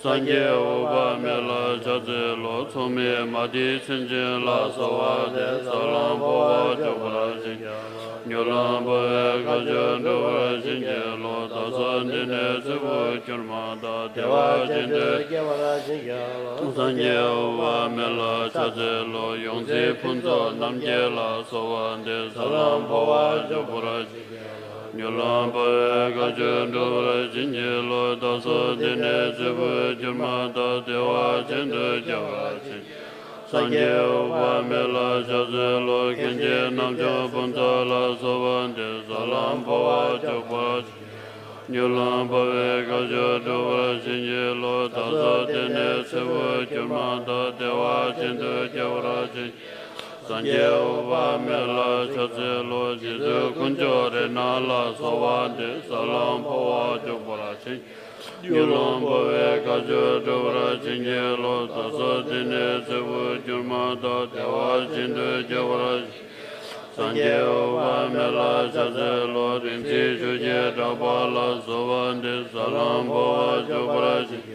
སངས་རྒྱས་འོད་དཔག་མེད་ལ་ཕྱག་འཚལ་ལོ། མཚུངས་མེད་མ་ཏི་མཚན་ཅན་ལ་གསོལ་བ་འདེབས། ཟབ་ལམ་འཕོ་བ་སྐྱོབ་པར་བྱིན་གྱིས། མྱུར་ལམ་འཕོ་བའི་མཁའ་སྤྱོད་སྒྲུབ་པར་བྱིན་གྱིས་རློབས། བདག་སོགས་འདི་ནས་ཚེ་འཕོས་གྱུར་མ་ཐག་བདེ་བ་ཅན་དུ་སྐྱེ་བར་བྱིན་གྱིས་རློབས། སངས་རྒྱས་འོད་དཔག་མེད་ལ་ཕྱག་འཚལ་ལོ། ཡོངས་འཛིན་ཕུན་ཚོགས་རྣམ་རྒྱལ་ལ་གསོལ་བ་འདེབས། ཟབ་ལམ་འཕོ་བ་སྐྱོབ་པར་བྱིན། མྱུར་ལམ་འཕོ་བའི་མཁའ་སྤྱོད་སྒྲུབ་པར་བྱིན་གྱིས་རློབས། བདག་སོགས་འདི་ནས་ཚེ་འཕོས་གྱུར་མ་ཐག་བདེ་བ་ཅན་དུ་སྐྱེ་བར་བྱིན། སངས་རྒྱས་འོད་དཔག་མེད་ལ་ཕྱག་འཚལ་ལོ། མཁྱེན་ཅིང་རྣམ་འཇོམས་ཕུན་ཚོགས་ལ་གསོལ་བ་འདེབས། ཟབ་ལམ་འཕོ་བ་སྐྱོབ་པར་བྱིན། མྱུར་ལམ་འཕོ་བའི་མཁའ་སྤྱོད་སྒྲུབ་པར་བྱིན་གྱིས་རློབས། བདག་སོགས་འདི་ནས་ཚེ་འཕོས་གྱུར་མ་ཐག་བདེ་བ་ཅན་དུ་སྐྱེ་བར་བྱིན། སངས་རྒྱས་འོད་དཔག་མེད་ལ་ཕྱག་འཚལ་ལོ། རྗེ་བཙུན་དཀོན་མཆོག་རཏྣ་ལ་གསོལ་བ་འདེབས། ཟབ་ལམ་འཕོ་བ་སྐྱོབ་པར་བྱིན། མྱུར་ལམ་འཕོ་བའི་མཁའ་སྤྱོད་སྒྲུབ་པར་བྱིན་གྱིས་རློབས། བདག་སོགས་འདི་ནས་ཚེ་འཕོས་གྱུར་མ་ཐག་བདེ་བ་ཅན་དུ་སྐྱེ་བར་བྱིན། སངས་རྒྱས་འོད་དཔག་མེད་ལ་ཕྱག་འཚལ་ལོ། བདེན་ཚིག་ཆོས་ཀྱི་གྲགས་པ་ལ་གསོལ་བ་འདེབས། ཟབ་ལམ་འཕོ་བ་སྐྱོབ་པར་བྱིན།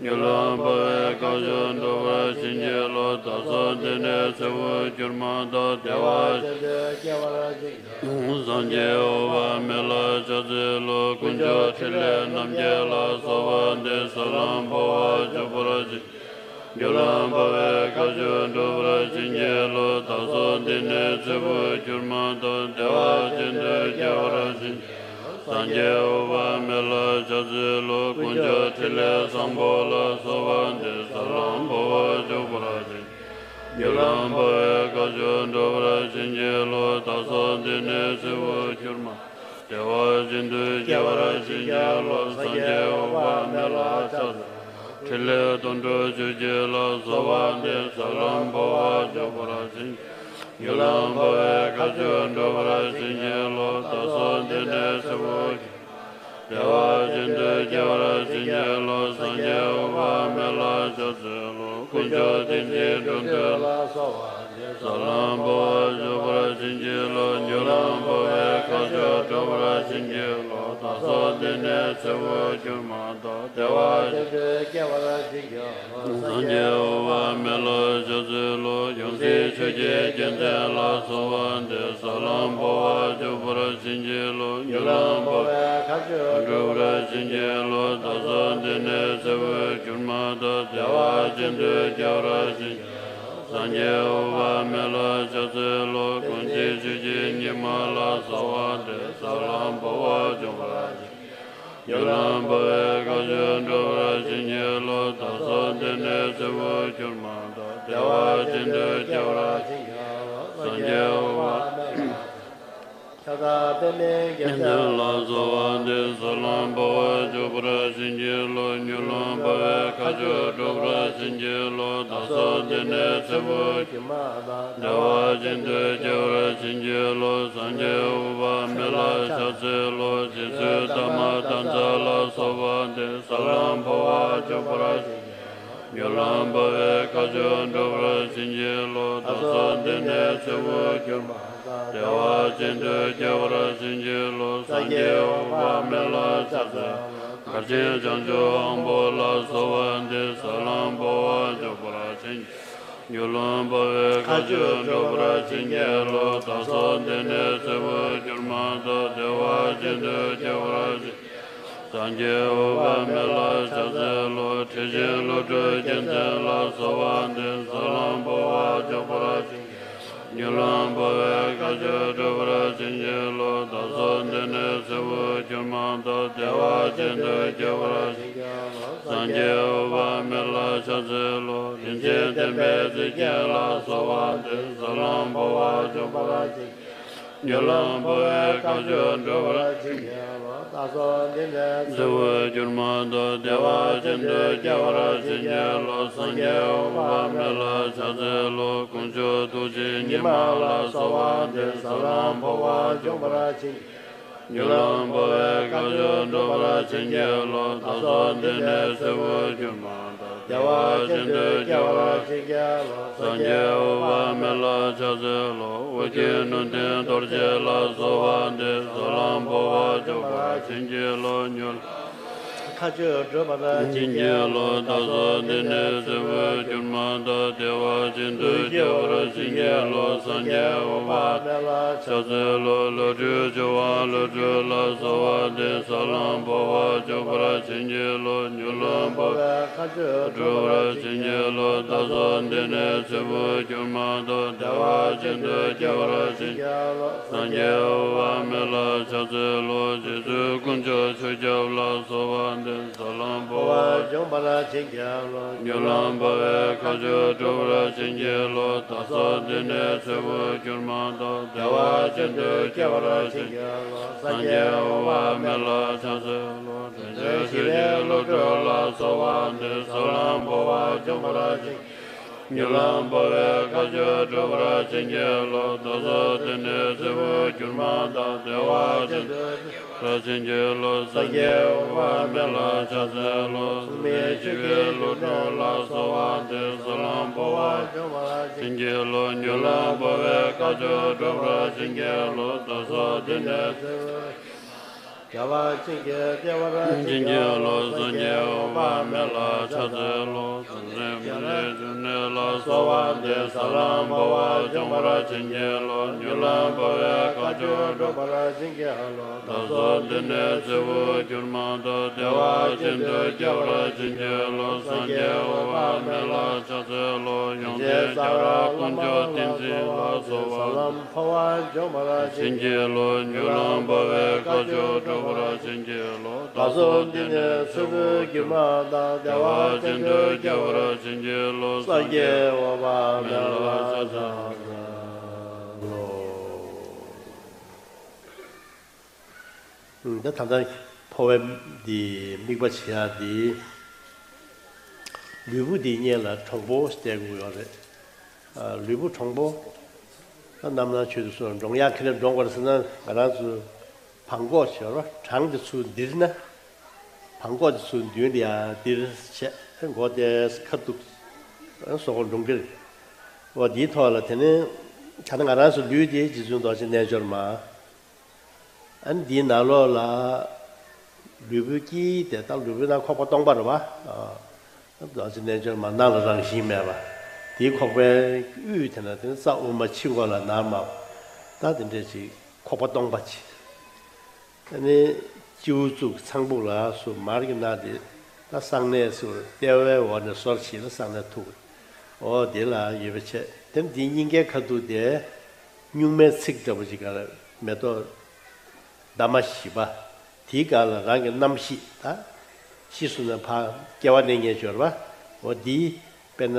མྱུར་ལམ་འཕོ་བའི་མཁའ་སྤྱོད་སྒྲུབ་པར་བྱིན་གྱིས་རློབས། བདག་སོགས་འདི་ནས་ཚེ་འཕོས་གྱུར་མ་ཐག་བདེ་བ་ཅན་དུ་སྐྱེ་བར་བྱིན། སངས་རྒྱས་འོད་དཔག་མེད་ལ་ཕྱག་འཚལ་ལོ། དཀོན་མཆོག་ཕྲིན་ལས་རྣམ་རྒྱལ་ལ་གསོལ་བ་འདེབས། ཟབ་ལམ་འཕོ་བ་སྐྱོབ་པར་བྱིན། མྱུར་ལམ་འཕོ་བའི་མཁའ་སྤྱོད་སྒྲུབ་པར་བྱིན་གྱིས་རློབས། བདག་སོགས་འདི་ནས་ཚེ་འཕོས་གྱུར་མ་ཐག་བདེ་བ་ཅན་དུ་སྐྱེ་བར་བྱིན། སངས་རྒྱས་འོད་དཔག་མེད་ལ་ཕྱག་འཚལ་ལོ། དཀོན་མཆོག་ཕྲིན་ལས་བཟང་པོ་ལ་གསོལ་བ་འདེབས། ཟབ་ལམ་འཕོ་བ་སྐྱོབ་པར་བྱིན། མྱུར་ལམ་འཕོ་བའི་མཁའ་སྤྱོད་སྒྲུབ་པར་བྱིན་གྱིས་རློབས། བདག་སོགས་འདི་ནས་ཚེ་འཕོས་གྱུར་མ་བདེ་བ་ཅན་དུ་སྐྱེ་བར་བྱིན་གྱིས་རློབས། སངས་རྒྱས་འོད་དཔག་མེད་ལ་ཕྱག་འཚལ། ཕྲིན་ལས་དོན་གྲུབ་ཆོས་སྐྱོང་ལ་གསོལ་བ་འདེབས། ཟབ་ལམ་འཕོ་བ་སྐྱོབ་པར་བྱིན། མྱུར་ལམ་འཕོ་བའི་མཁའ་སྤྱོད་སྒྲུབ་པར་བྱིན་གྱིས་རློབས། བདག་སོགས་འདི་ནས་ཚེ་འཕོས་བདེ་བ་ཅན་དུ་སྐྱེ་བར་བྱིན་གྱིས་རློབས། སངས་རྒྱས་འོད་དཔག་མེད་ལ་ཕྱག་འཚལ་ལོ། དཀོན་མཆོག་བདེན་བཞིའི་འགྲོ་འདུལ་ལ་གསོལ་བ་འདེབས། ཟབ་ལམ་འཕོ་བ་སྐྱོབ་པར་བྱིན་གྱིས་རློབས། མྱུར་ལམ་འཕོ་བའི་མཁའ་སྤྱོད་སྒྲུབ་པར་བྱིན་གྱིས་རློབས། སོགས་འདི་ནས་ཚེ་འཕོས་གྱུར་མ་ཐག་བདེ་བ་ཅན་དུ་སྐྱེ་བར་བྱིན་གྱིས་རློབས། སངས་རྒྱས་འོད་དཔག་མེད་ལ་ཕྱག་འཚལ་ལོ། ཡང་སྲིད་ཆོས་ཀྱི་རྒྱལ་མཚན་ལ་སོགས་པ་འདི་ཟབ་ལམ་འཕོ་བ་མཆོག་པར་བྱིན་གྱིས་རློབས། མྱུར་ལམ་འཕོ་བའི་མཁའ་སྤྱོད་འགྲུབ་པར་བྱིན་གྱིས་རློབས། བདག་སོགས་འདི་ནས་ཚེ་འཕོས་གྱུར་མ་ཐག་བདེ་བ་ཅན་དུ་སྐྱེ་བར་བྱིན་གྱིས་རློབས། སངས་རྒྱས་འོད་དཔག་མེད་ལ་ཕྱག་འཚལ་ལོ། ཀུན་མཁྱེན་ཆོས་ཀྱི་ཉི་མ་ལ་སོགས་པ་འདི་ཟབ་ལམ་འཕོ་བ་མཆོག་པར་བྱིན་གྱིས་རློབས། མྱུར་ལམ་འཕོ་བའི་མཁའ་སྤྱོད་འགྲུབ་པར་བྱིན་གྱིས་རློབས། བདག་སོགས་འདི་ནས་ཚེ་འཕོས་གྱུར་མ་ཐག་བདེ་བ་ཅན་དུ་སྐྱེ་བར་བྱིན་གྱིས་རློབས། སངས་རྒྱས་འོད་དཔག་མེད་ལ་ཕྱག་འཚལ་ལོ། ཁྱབ་བདག་པདྨའི་རྒྱལ་མཚན་ལ་སོགས་པ་འདི་ཟབ་ལམ་འཕོ་བ་མཆོག་པར་བྱིན་གྱིས་རློབས། མྱུར་ལམ་འཕོ་བའི་མཁའ་སྤྱོད་འགྲུབ་པར་བྱིན་གྱིས་རློབས། བདག་སོགས་འདི་ནས་ཚེ་འཕོས་གྱུར་མ་ཐག་བདེ་བ་ཅན་དུ་སྐྱེ་བར་བྱིན་གྱིས་རློབས། སངས་རྒྱས་འོད་དཔག་མེད་ལ་ཕྱག་འཚལ་ལོ། རྗེ་བཙུན་དྷརྨ་དྷ་ཛ་ལ་སོགས་པ་འདི་ཟབ་ལམ་འཕོ་བ་མཆོག་པར་བྱིན་གྱིས་རློབས། མྱུར་ལམ་འཕོ་བའི་མཁའ་སྤྱོད་འགྲུབ་པར་བྱིན་གྱིས་རློབས། བདག་སོགས་འདི་ནས་ཚེ་འཕོས་གྱུར་མ་ཐག་བདེ་བ་ཅན་དུ་སྐྱེ་བར་བྱིན་གྱིས་རློབས། སངས་རྒྱས་འོད་དཔག་མེད་ལ་ཕྱག་འཚལ་ལོ། མགར་ཆེན་བྱང་ཆུབ་དབང་པོ་ལ་སོགས་པ་འདི་ཟབ་ལམ་འཕོ་བ་མཆོག་པར་བྱིན་གྱིས་རློབས། མྱུར་ལམ་འཕོ་བའི་མཁའ་སྤྱོད་འགྲུབ་པར་བྱིན་གྱིས་རློབས། བདག་སོགས་འདི་ནས་ཚེ་འཕོས་གྱུར་མ་ཐག་བདེ་བ་ཅན་དུ་སྐྱེ་བར་བྱིན། སངས་རྒྱས་འོད་དཔག་མེད་ལ་ཕྱག་འཚལ་ལོ། ཁྲི་ཆེན་བློ་གྲོས་རྒྱལ་མཚན་ལ་སོགས་པ་འདི་ཟབ་ལམ་འཕོ་བ་མཆོག་པར་བྱིན། མྱུར་ལམ་འཕོ་བའི་མཁའ་སྤྱོད་འགྲུབ་པར་བྱིན་གྱིས་རློབས། བདག་སོགས་འདི་ནས་ཚེ་འཕོས་གྱུར་མ་ཐག་བདེ་བ་ཅན་དུ་སྐྱེ་བར་བྱིན། སངས་རྒྱས་འོད་དཔག་མེད་ལ་ཕྱག་འཚལ་ལོ། རིན་ཆེན་བསྟན་པའི་རྩེ་རྒྱན་ལ་སོགས་པ་འདི་ཟབ་ལམ་འཕོ་བ་མཆོག་པར་བྱིན། མྱུར་ལམ་འཕོ་བའི་མཁའ་སྤྱོད་འགྲུབ་པར་བྱིན་གྱིས་རློབས། བདག་སོགས་འདི་ནས་ཚེ་འཕོས་གྱུར་མ་ཐག་བདེ་བ་ཅན་དུ་སྐྱེ་བར་བྱིན་གྱིས་རློབས། སངས་རྒྱས་འོད་དཔག་མེད་ལ་ཕྱག་འཚལ་ལོ། དཀོན་མཆོག་ཐུགས་རྗེའི་ཉི་མ་ལ་སོགས་པ་འདི་ཟབ་ལམ་འཕོ་བ་མཆོག་པར་བྱིན། མྱུར་ལམ་འཕོ་བའི་མཁའ་སྤྱོད་འགྲུབ་པར་བྱིན་གྱིས་རློབས། བདག་སོགས་འདི་ནས་ཚེ་འཕོས་གྱུར་མ་ཐག་བདེ་བ་ཅན་དུ་སྐྱེ་བར་བྱིན་གྱིས་རློབས། སངས་རྒྱས་འོད་དཔག་མེད་ལ་ཕྱག་འཚལ་ལོ། ཨོ་རྒྱན་ནཱ་དའི་རྡོ་རྗེ་ལ་སོགས་པ་འདི་ཟབ་ལམ་འཕོ་བ་མཆོག་པར་བྱིན་གྱིས་རློབས། མྱུར་མཁའ་སྤྱོད་འགྲུབ་པར་བྱིན་གྱིས་རློབས། བདག་སོགས་འདི་ནས་ཚེ་འཕོས་གྱུར་མ་ཐག་བདེ་བ་ཅན་དུ་སྐྱེ་བར་བྱིན་གྱིས་རློབས། སངས་རྒྱས་འོད་དཔག་མེད་ལ་ཕྱག་འཚལ་ལོ། བློ་གྲོས་ཆུ་དབང་བློ་གྲོས་ལ་སོགས་པ་འདི་ཟབ་ལམ་འཕོ་བ་མཆོག་པར་བྱིན་གྱིས་རློབས། མྱུར་ལམ་འཕོ་བའི་མཁའ་སྤྱོད་འགྲུབ་པར་བྱིན་གྱིས་རློབས། བདག་སོགས་འདི་ནས་ཚེ་འཕོས་གྱུར་མ་ཐག་བདེ་བ་ཅན་དུ་སྐྱེ་བར་བྱིན། སངས་རྒྱས་འོད་དཔག་མེད་ལ་ཕྱག་འཚལ་ལོ། རྗེ་བཙུན་དཀོན་མཆོག་ཆོས་ཁྱབ་ལ་སོགས་པ་འདི་ཟབ་ལམ་འཕོ་བ་འཇོམས་པར་བྱིན་གྱིས་རློབས། མྱུར་ལམ་འཕོ་བའི་མཁའ་སྤྱོད་འགྲུབ་པར་བྱིན་གྱིས་རློབས། བདག་སོགས་འདི་ནས་ཚེ་འཕོས་གྱུར་མ་ཐག་བདེ་བ་ཅན་དུ་སྐྱེ་བར་བྱིན་གྱིས་རློབས། སངས་རྒྱས་འོད་དཔག་མེད་ལ་ཕྱག་འཚལ་ལོ། དྲན་ཤེས་ཀྱི་བློ་གྲོས་ལ་སོགས་པ་འདི་ཟབ་ལམ་འཕོ་བ་འཇོམས་པར་བྱིན། མྱུར་ལམ་འཕོ་བའི་མཁའ་སྤྱོད་འགྲུབ་པར་བྱིན་གྱིས་རློབས། བདག་སོགས་འདི་ནས་ཚེ་འཕོས་གྱུར་མ་ཐག་བདེ་བ་ཅན་དུ་སྐྱེ་བར་བྱིན་གྱིས་རློབས། སངས་རྒྱས་འོད་དཔག་མེད་ལ་ཕྱག་འཚལ་ལོ། སྲུང་མའི་ཆོས་ཀྱི་བློ་གྲོས་ལ་སོགས་པ་འདི་ཟབ་ལམ་འཕོ་བ་འཇོམས་པར་བྱིན་གྱིས་རློབས། མྱུར་ལམ་འཕོ་བའི་མཁའ་སྤྱོད་འགྲུབ་པར་བྱིན་གྱིས་རློབས། བདག་སོགས་འདི་ནས་ཚེ་འཕོས་བདེ་བ་ཅན་གྱི་སྐྱེ་བར་བྱིན་གྱིས་རློབས། སངས་རྒྱས་འོད་དཔག་མེད་ལ་ཕྱག་འཚལ་ལོ། བྱང་སེམས་སྨོན་ལམ་འབྱུང་གནས་ལ་སོགས་པ་འདི་ཟབ་ལམ་འཕོ་བ་འཇོམས་པར་བྱིན་གྱིས་རློབས། མྱུར་ལམ་འཕོ་བའི་མཁའ་སྤྱོད་འགྲུབ་པར་བྱིན་གྱིས་རློབས། བདག་སོགས་འདི་ནས་ཚེ་འཕོས་གྱུར་མ་ཐག་བདེ་བ་ཅན་དུ་སྐྱེ་བར་བྱིན་གྱིས་རློབས། སངས་རྒྱས་འོད་དཔག་མེད་ལ་ཕྱག་འཚལ་ལོ། ཡོངས་འཛིན་ཤ་ར་དཀོན་མཆོག་ཏིང་འཛིན་ལ་སོགས་པ་ལམ་འཕོ་བ་འཇོམས་པར་བྱིན་གྱིས་རློབས། མྱུར་ལམ་འཕོ་བའི་མཁའ་སྤྱོད་འགྲུབ་པར་བྱིན་གྱིས་རློབས། བདག་སོགས་འདི་ནས་ཚེ་འཕོས་གྱུར་མ་ཐག་བདེ་བ་ཅན་དུ་སྐྱེ་བར་བྱིན་གྱིས་རློབས། སངས་རྒྱས་འོད་དཔག་མེད་ལ་ཕྱག་འཚལ་ལོ། ད་ད་ལྟ་འཕོ་བའི་འདི་དམིགས་པ་བྱེད་ཡ་འདི། ལུས་པོ་འདི་སྔོན་ལ་གྲོང་པོ་ཞིག་བསྟན་དགོས་ཡོད་རེད། ཨ། ལུས་པོ་གྲོང་པོ། ད་རྣམ་སྣང་ཆོས་དེ་ཚོ་འགྲོ་ཡག་ཁེ་ལས་འགྲོ་དགོས་རེད་ཟེར་ན། ང་རང་ཚོ་བྲང་ཁོག་ཟེར་བ། བྲང་དེ་ཚུར་འདིར་ན། བྲང་ཁོག་དེ་ཚུར་མདུན་དེ་ཡང་འདིར་བྱས། མགོ་དེ་ཁ་ཐུག་སོ་ཁོག་འགྲོ་གི་རེད། འོ་དེའི་ཐོག་ལ་དེ་ནས་ད་ལྟ་ང་རང་ཚོ་ལུས་དེ་རྗེ་བཙུན་རྡོ་རྗེ་རྣལ་འབྱོར་མ། ཨ་ནི་འདིའི་ནང་ལོགས་ལ། ལུས་པོའི་དཀྱིལ་དེ་ད་ལུས་པོའི་ནང་ཁོག་པ་སྟོང་པ་རེད་བ། ཨ་ཙི་རྣལ་འབྱོར་མ་ནང་ལ་རང་བཞིན་མེད་པ། དེའི་ཁོག་པའི་དབུས་དེ་ན་དེ་ནི་རྩ་དབུ་མ་ཕྱི་མགོ་ལ་ནར་མ་པ། ད་དེ་འདྲས་ཅིག་ཁོག་པ་སྟོང་པ་ཅིག་ཨ་ནི་སྤྱི་བོ་བཙུགས་ཚངས་བུག་ལ་སུ་མར་གྱི་ནང་དེ་ད་གསང་གནས་སུ་ལྟེ་བའི་འོག་ནས་སོར་ཕྱེད་ལ་གསང་གནས་ཐུག་འོ་དེ་ལ་ཡོད་པ་བྱས། དེ་ནི་དེའི་སྙིང་གའི་ཁ་ཐུག་དེ་སྨྱུག་མའི་ཚིགས་འདྲ་པོ་ཅིག་ག་ལ་མེ་ཏོག་འདབ་མ་བཞི་པ། དེའི་སྒང་ལ་རང་གི་རྣམ་ཤེས་ད་ཤི་སོང་ན་ཕར་སྐྱེ་བ་གནས་ངེས་སྦྱོར་བ། འོ་འདིའི་དཔེར་ན་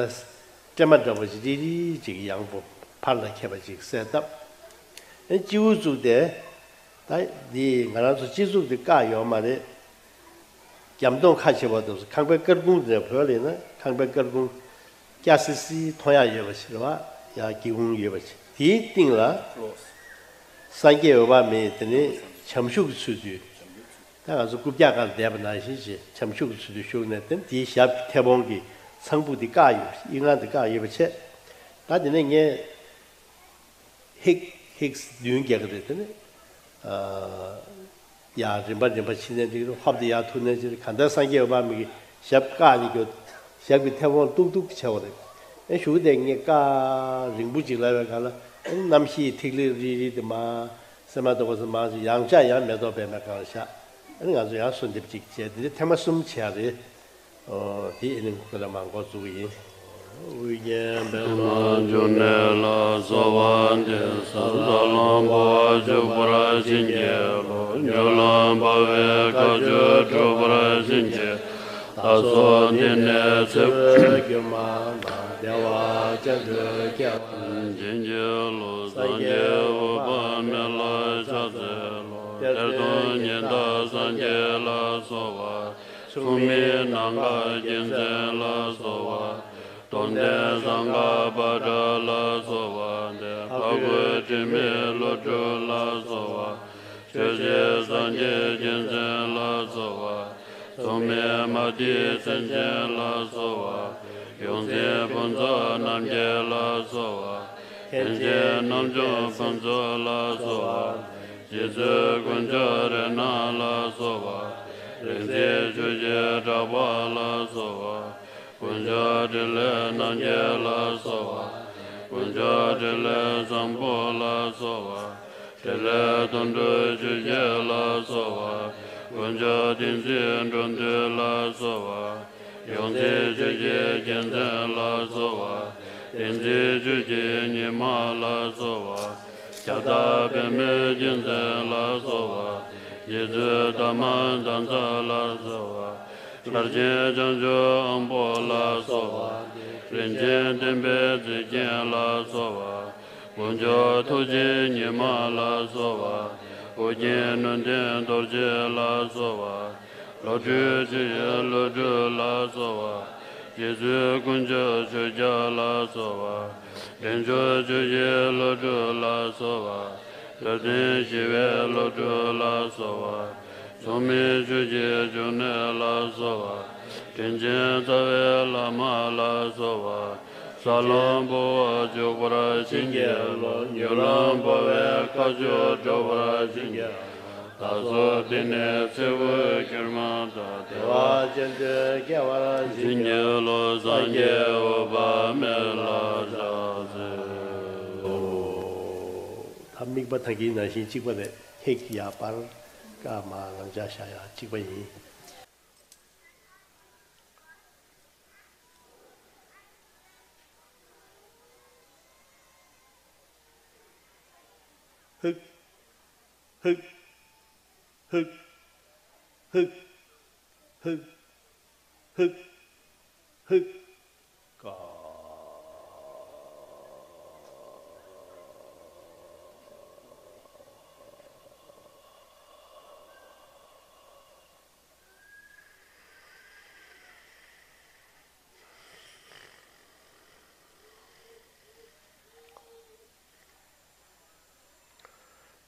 སྲན་མ་འདྲ་པོ་ཅིག་རིལ་རིལ་ཅིག་ཡང་པོ་ཕར་ལ་ཁྱེར་བ་ཅིག་གསལ་བཏབ། ཨེ་སྤྱི་བོ་བཙུགས་ཏེ། ད་འདི་ང་རང་ཚོ་སྤྱི་གཙུག་དེ་བཀག་ཡོད་མ་རེད། རྒྱབ་མདོང་ཁ་ཕྱེ་བ་དང་ཁང་པའི་དཀར་ཁུང་དེ་བོད་ལ་ཡིན་ན་ཁང་པའི་དཀར་ཁུང་སྐྱ་སི་སི་མཐོང་ཡག་ཡོད་པ་ཞིག་རེད་བ། ཡ་སྒེའུ་ཁུང་ཡོད་པ་ཞིག་དེའི་སྟེང་ལ་སངས་རྒྱས་འོད་དཔག་མེད་དེ་ནི་བྱམས་ཤུག་གི་ཚུལ་དུ། ད་ང་ཚོ་རྐུབ་བཀྱག་སྒང་བསྡད་པ་ནང་བཞིན་ཞེས་བྱམས་ཤུག་གི་ཚུལ་དུ་བཞུགས་ནས་དེ་ནི་དེའི་ཞབས་ཀྱི་མཐེ་བོང་གི་ཚངས་བུག་དེ་བཀག་ཡོད་པ་ཞིག་དབྱིངས་ལྔ་དེ་བཀག་ཡོད་པ་བྱས། ད་དེ་ནས་ངས། ཧིག་ཧིག་མདུན་རྒྱག་གི་རེད་དེ་ནི། ཨ་ཡ་རིམ་པ་རིམ་པ་ཕྱིན་ནས་འགྲིག་རུང་ཧོབ་དེ་ཡར་ཐུག་ནས་ཅི་རེད། གང་ལྟར་སངས་རྒྱས་འོད་དཔག་མེད་ཀྱི་ཞབས་བཀག་ནས་ཀྱང་ཞབས་ཀྱི་མཐེ་བོང་ཏུག་ཏུག་བྱས་པ་རེད། ཨེ་གཞུག་དེ་ངས་བཀག་རིང་པོ་ཅིག་ལབ་པའི་སྒང་ལ་ཨེ་རྣམ་ཤེས་ཐིག་ལེ་རིལ་རིལ་དེ་མར་སྲན་མ་འདྲ་པོ་ཞིག་མར་ཅིག་ཡང་བསྐྱར་ཡང་མེ་ཏོག་པད་མའི་སྒང་ལ་བཞག་ཨེ་ང་ཚོ་ཡང་གསོལ་འདེབས་ཅིག་བྱས། དེ་ནས་ཐེངས་མ་གསུམ་བྱས་རེད། ཨོ་དེ་ཨེ་ནི་ཁོ་ར་མ་འགོ་བཙུགས་ཡིན། ཨོ་རྒྱན་པདྨ་འབྱུང་གནས་ལ་གསོལ་བ་འདེབས། ས་ལམ་འཕོ་བ་འཇུག་པར་བྱིན་གྱིས་རློབས། མྱུར་ལམ་འཕགས་པའི་མཁའ་སྤྱོད་སྒྲུབ་པར་བྱིན་གྱིས། བདག་སོགས་འདི་ནས་ཚེ་འཕོས་གྱུར་མ་ཐག་བདེ་བ་ཅན་དུ་སྐྱེ་བར་བྱིན་གྱིས་རློབས། སངས་རྒྱས་འོད་དཔག་མེད་ལ་ཕྱག་འཚལ་ལོ། གཏེར་སྟོན་ཉི་ཟླ་སངས་རྒྱས་ལ་གསོལ་བ། མཚུངས་མེད་ནམ་མཁའ་རྒྱལ་མཚན་ལ་གསོལ་བ། སྟོབས་ལྡན་སྲང་ལམ་པ་ཏྲ་ལ་གསོལ་བ་འདེབས། འཕགས་བོད་དྲི་མེད་བློ་གྲོས་ལ་གསོལ་བ། ཆོས་རྗེ་སངས་རྒྱས་རྒྱལ་མཚན་ལ་གསོལ་བ། མཚུངས་མེད་མ་ཏིའི་མཚན་ཅན་ལ་གསོལ་བ། ཡོངས་འཛིན་ཕུན་ཚོགས་རྣམ་རྒྱལ་ལ་གསོལ་བ། མཁན་ཆེན་རྣམ་འཇོམས་ཕུན་ཚོགས་ལ་གསོལ་བ། རྗེ་བཙུན་དཀོན་མཆོག་རཏྣ་ལ་གསོལ་བ། རིག་འཛིན་ཆོས་ཀྱི་གྲགས་པ་ལ་གསོལ་བ། དཀོན་མཆོག་ཕྲིན་ལས་རྣམ་རྒྱལ་ལ་གསོལ་བ། དཀོན་མཆོག་ཕྲིན་ལས་བཟང་པོ་ལ་གསོལ་བ། ཕྲིན་ལས་དོན་གྲུབ་ཆོས་རྒྱལ་ལ་གསོལ་བ། དཀོན་མཆོག་བསྟན་འཛིན་འགྲོ་འདུལ་ལ་གསོལ་བ། ཡོངས་འཛིན་ཆོས་ཀྱི་རྒྱལ་མཚན་ལ་གསོལ་བ། བསྟན་འཛིན་ཆོས་ཀྱི་ཉི་མ་ལ་གསོལ་བ། ཁྱབ་བདག་པདྨའི་རྒྱལ་མཚན་ལ་གསོལ་བ། རྗེ་བཙུན་དར་མ་དམ་རྩ་ལ་གསོལ་བ། ལྷར་བཅས་བྱང་ཆུབ་དབང་པོ་ལ་གསོལ་བ། རིན་ཆེན་བསྟན་པའི་རྩིབས་མཁན་ལ་གསོལ་བ། དཀོན་མཆོག་ཐུགས་རྗེའི་ཉི་མ་ལ་གསོལ་བ། ཨོ་རྒྱན་ནུས་ལྡན་རྡོ་རྗེ་ལ་གསོལ་བ། བློ་གྲོས་ཆུ་ཡི་བློ་གྲོས་ལ་གསོལ་བ། རྗེ་བཙུན་དཀོན་མཆོག་ཆོས་རྒྱལ་ལ་གསོལ་བ། འདྲེན་མཆོག་ཆུ་ཡི་བློ་གྲོས་ལ་གསོལ་བ། འགྲོ་དོན་ཞི་བའི་བློ་གྲོས་ལ་གསོལ་བ། མཚུངས་མེད་ཆོས་ཀྱི་འབྱུང་གནས་ལ་གསོལ་བ། དྲིན་ཅན་རྩ་བའི་བླ་མ་ལ་གསོལ་བ། ས་ལམ་འཕོ་བ་འཇུག་པར་བྱིན་གྱིས་རློབས། མྱུར་ལམ་འཕགས་པའི་མཁའ་སྤྱོད་སྒྲུབ་པར་བྱིན་གྱིས་རློབས། བདག་སོགས་འདི་ནས་ཚེ་འཕོས་གྱུར་མ་ཐག་བདེ་བ་ཅན་དུ་སྐྱེ་བར་བྱིན་གྱིས་རློབས། སངས་རྒྱས་འོད་དཔག་མེད་ལ་ཕྱག་འཚལ་ལོ། ད་དམིགས་པ་ད་གིན་ནང་བཞིན་གཅིག་པ་རེད། ཧིག་ཡར་སྤར། ཀ་མར་ལམ་ལྕགས་བཞག་ཡ་གཅིག་པ་ཡིན། ཧིག་ཧིག་ཧིག་ཧིག་ཧིག་ཧིག་ཧིག་ཀ།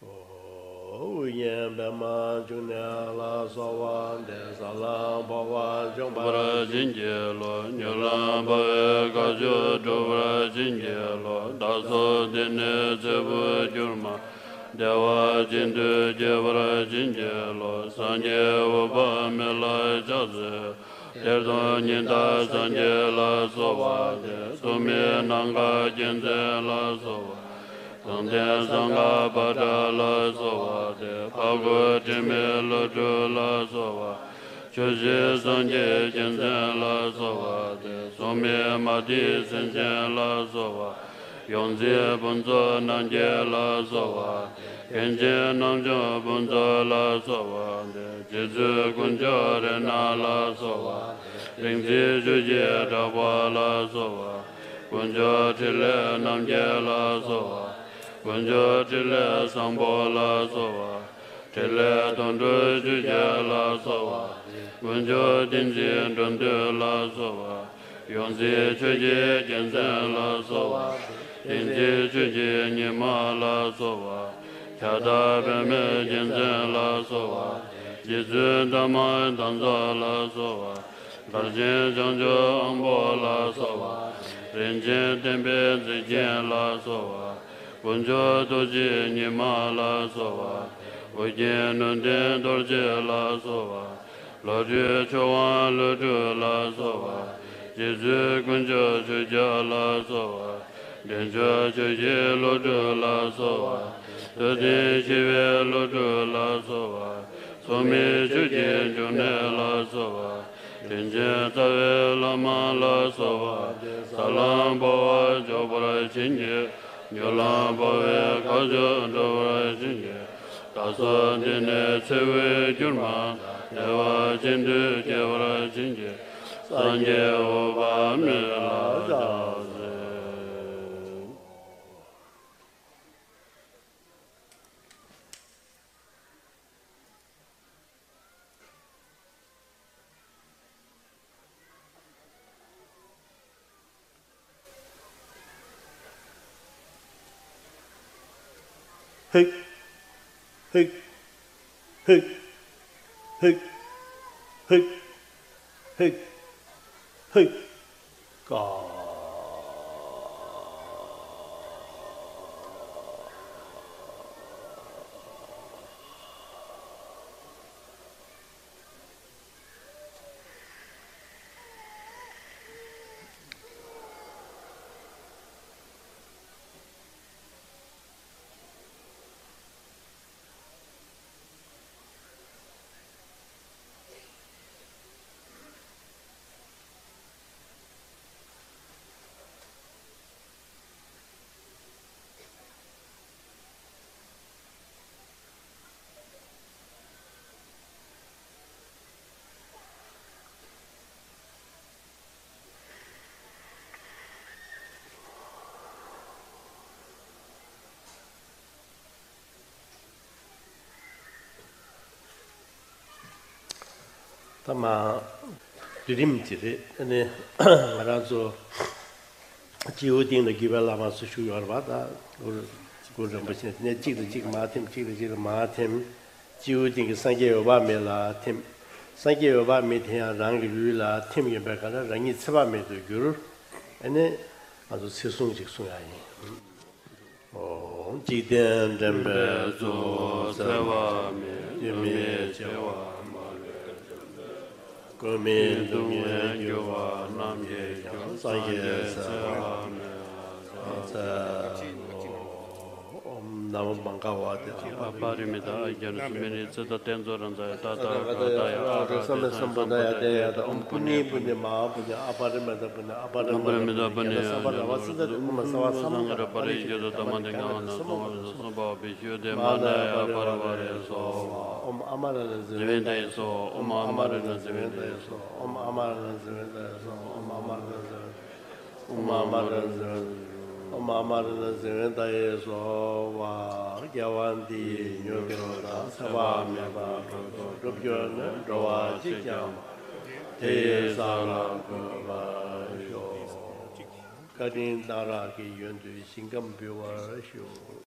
ཨོ། དབུ་ཡན་པདྨ་འབྱུང་གནས་ལ་གསོལ་བ་འདེབས། ས་ལམ་འཕོ་བ་འཇུག་པར་བྱིན་གྱིས་རློབས། མྱུར་ལམ་འཕགས་པའི་མཁའ་སྤྱོད་སྒྲུབ་པར་བྱིན་གྱིས་རློབས། བདག་སོགས་འདི་ནས་ཚེ་འཕོས་གྱུར་མ། བདེ་བ་ཅན་དུ་སྐྱེ་བར་བྱིན་གྱིས་རློབས། སངས་རྒྱས་འོད་དཔག་མེད་ལ་ཕྱག་འཚལ་ལོ། གཏེར་སྟོན་ཉི་ཟླ་སངས་རྒྱས་ལ་གསོལ་བ་འདེབས། སྲུང་མའི་ནམ་མཁའ་རྒྱལ་མཚན་ལ་གསོལ་བ། གསང་བདེ་གསང་སྔགས་པ་ཏྲ་ལ་གསོལ་བ་འདེབས། འཕགས་སྐོར་དྲི་མེད་ཀླུ་སྒྲུབ་ལ་གསོལ་བ། ཆོས་རྗེ་སངས་རྒྱས་རྒྱལ་མཚན་ལ་གསོལ་བ་འདེབས། སྲུང་མའི་མ་ཏི་སེང་ཆེན་ལ་གསོལ་བ། ཡོངས་འཛིན་ཕུན་ཚོགས་རྣམ་རྒྱལ་ལ་གསོལ་བ་འདེབས། མཁན་ཆེན་རྣམ་འཇོམས་ཕུན་ཚོགས་ལ་གསོལ་བ་འདེབས། རྗེ་བཙུན་དཀོན་མཆོག་རཏྣ་ལ་གསོལ་བ། རིག་འཛིན་ཆོས་ཀྱི་གྲགས་པ་ལ་གསོལ་བ། དཀོན་མཆོག་ཕྲིན་ལས་རྣམ་རྒྱལ་ལ་གསོལ་བ། དཀོན་མཆོག་ཕྲིན་ལས་བཟང་པོ་ལ་གསོལ་བ། ཕྲིན་ལས་དོན་གྲུབ་ཆོས་རྒྱལ་ལ་གསོལ་བ། དཀོན་མཆོག་བསྟན་འཛིན་འགྲོ་འདུལ་ལ་གསོལ་བ། ཡོངས་འཛིན་ཆོས་ཀྱི་རྒྱལ་མཚན་ལ་གསོལ་བ། བསྟན་འཛིན་ཆོས་ཀྱི་ཉི་མ་ལ་གསོལ་བ། ཁྱབ་བདག་པདྨའི་རྒྱལ་མཚན་ལ་གསོལ་བ། རྗེ་བཙུན་དར་མ་དམ་རྫས་ལ་གསོལ་བ། གར་ཆེན་བྱང་ཆུབ་དབང་པོ་ལ་གསོལ་བ། རིན་ཆེན་བསྟན་པའི་མཛེས་རྒྱན་ལ་གསོལ་བ། དཀོན་མཆོག་རྡོ་རྗེ་ཉི་མ་ལ་གསོལ་བ། ཨོ་རྒྱན་ནུས་ལྡན་རྡོ་རྗེ་ལ་གསོལ་བ། བློ་གྲོས་ཆོས་དབང་ཀླུ་སྒྲུབ་ལ་གསོལ་བ། རྗེ་བཙུན་དཀོན་མཆོག་ཆོས་རྒྱལ་ལ་གསོལ་བ། འདྲེན་མཆོག་ཆོས་རྗེ་ཀླུ་སྒྲུབ་ལ་གསོལ་བ། རྟོགས་ལྡན་ཞི་བའི་ཀླུ་སྒྲུབ་ལ་གསོལ་བ། སྲུང་མའི་ཆོས་ཀྱི་འབྱུང་གནས་ལ་གསོལ་བ། དྲིན་ཅན་རྩ་བའི་བླ་མ་ལ་གསོལ་བ། ས་ལམ་འཕོ་བ་འཇོག་པར་བྱིན་གྱིས། རྒྱུ་ལམ་འཕོ་བའི་ཁ་ཕྱོགས་འགྲོ་བར་བྱིན་གྱིས། བདག་སོགས་འདི་ནས་འཚེ་བའི་རྒྱུར་མ། བདེ་བ་ཅན་དུ་སྐྱེ་བར་བྱིན་གྱིས། སངས་རྒྱས་འོད་དཔག་མེད་ལ་ཕྱག་འཚལ། ཧིག་ཧིག་ཧིག་ཧིག་ཧིག་ཧིག་ཧིག་ཀ་ད་མ་བསྡུས་རིམ་གྱི་རེད། ཨ་ནི་ང་རང་ཚོ་སྤྱི་བོའི་སྟེང་ལ་བརྒྱུད་པའི་བླ་མ་ཚོ་བཞུགས་ཡོད་རེད་པ། ད་གུ་རུ་གུ་རུ་རིན་པོ་ཆེ་ནས་གཅིག་ལ་གཅིག་མར་ཐིམ། གཅིག་ལ་གཅིག་ལ་མར་ཐིམ། སྤྱི་བོའི་སྟེང་གི་སངས་རྒྱས་འོད་དཔག་མེད་ལ་ཐིམ། སངས་རྒྱས་འོད་དཔག་མེད་དེ་ཡང་རང་གི་ལུས་ལ་ཐིམ་ཡོད་པའི་ཁར་རང་ཉིད་ཚེ་དཔག་མེད་དུ་གྱུར། ཨ་ནི་ང་ཚོ་ཚེ་བཟུང་ཅིག་གསུང་ཡ་ཡིན། འཇིག་རྟེན་འདྲེན་པའི་གཙོ་བོ་ཚེ་དཔག་མེད། ལྟོས་མེད་བྱེ་བ་མ་ལུས་འཇོམས། བཀོད་མའི་སྡུག་བསྔལ་འགྱུ་བ་རྣམས་ཀྱིས་ཀྱང་། སངས་རྒྱས་ཚེ་དཔག་མེད་ལ་ཕྱག་འཚལ་ལོ། ཨོཾ་ན་མོ་མ་ག་བ་ཏི་ཏ། ཨ་པ་རི་མི་ཏ་ཨ་གྱ་ནུ་སྨེ་རི་ཙི་ཏ་ཏེ་ཛོ་ར་ཛ་ཡ་ཏ་ཏ་ག་ཏ་ཡ། ཨ་ར་སཾ་མ་སཾ་བུ་ཏ་ཡ་ཏེ་ཡ་ཏ། ཨོཾ་པུ་ཎི་པུ་ཎི་མ་ཧཱ་པུ་ཎི། ཨ་པ་རི་མི་ཏ་པུ་ཎི། ཨ་པ་རི་མ་ཏ་པུ་ཎི། ཨ་ན་སཾ་པ་ར་བ་སི་ཏ་ཏེ་ཨུ་མ་སྭ་བ་སྭ་ན་ཏ་ར་པ་རི་ཡེ་ཏ་ཏ་མ་ཏེ་ག་ན་ཏ་སཾ་པ་བ་ཏ་སུ་པ་བི་ཤུ་ཏེ་མ་ན་ཡ་པ་རི་བ་རེ་སྭཱ་ཧཱ། ཨོཾ་ཨ་མ་ར་ཎ་ཛི་ཝེ་ཏ་ཡེ་སྭཱ་ཧཱ། ཨོཾ་ཨ་མ་ར་ཎ་ཛི་ཝེ་ཏ་ཡེ་སྭཱ་ཧཱ། ཨོཾ་ཨ་མ་ར་ཎ་ཛི་ཝེ་ཏ་ཡེ་སྭཱ་ཧཱ། ཨོཾ་ཨ་མ་ར་ཎ་ཛི་ཝེ་ཏ་ཡེ། ཨོཾ་ཨ་མ་ར་ཎ་ཛི་ཝེ་ཏ་ཡེ་སྭཱ་ཧཱ། དགེ་བ་འདི་ཡིས་མྱུར་དུ་བདག། ཚེ་དཔག་མེད་པར་འགྲོ་ཚུལ་སྒྲུབ་གྱུར་ནས། འགྲོ་བ་གཅིག་ཀྱང་མ་ལུས་དེ་ཡི་ས་ལ་འཁོད་པར་ཤོག། བཀའ་དྲིན་གཏང་རག་གི་ཡོན་དུ་ཞིང་ཁམས་འབུལ་བར་ཞུ།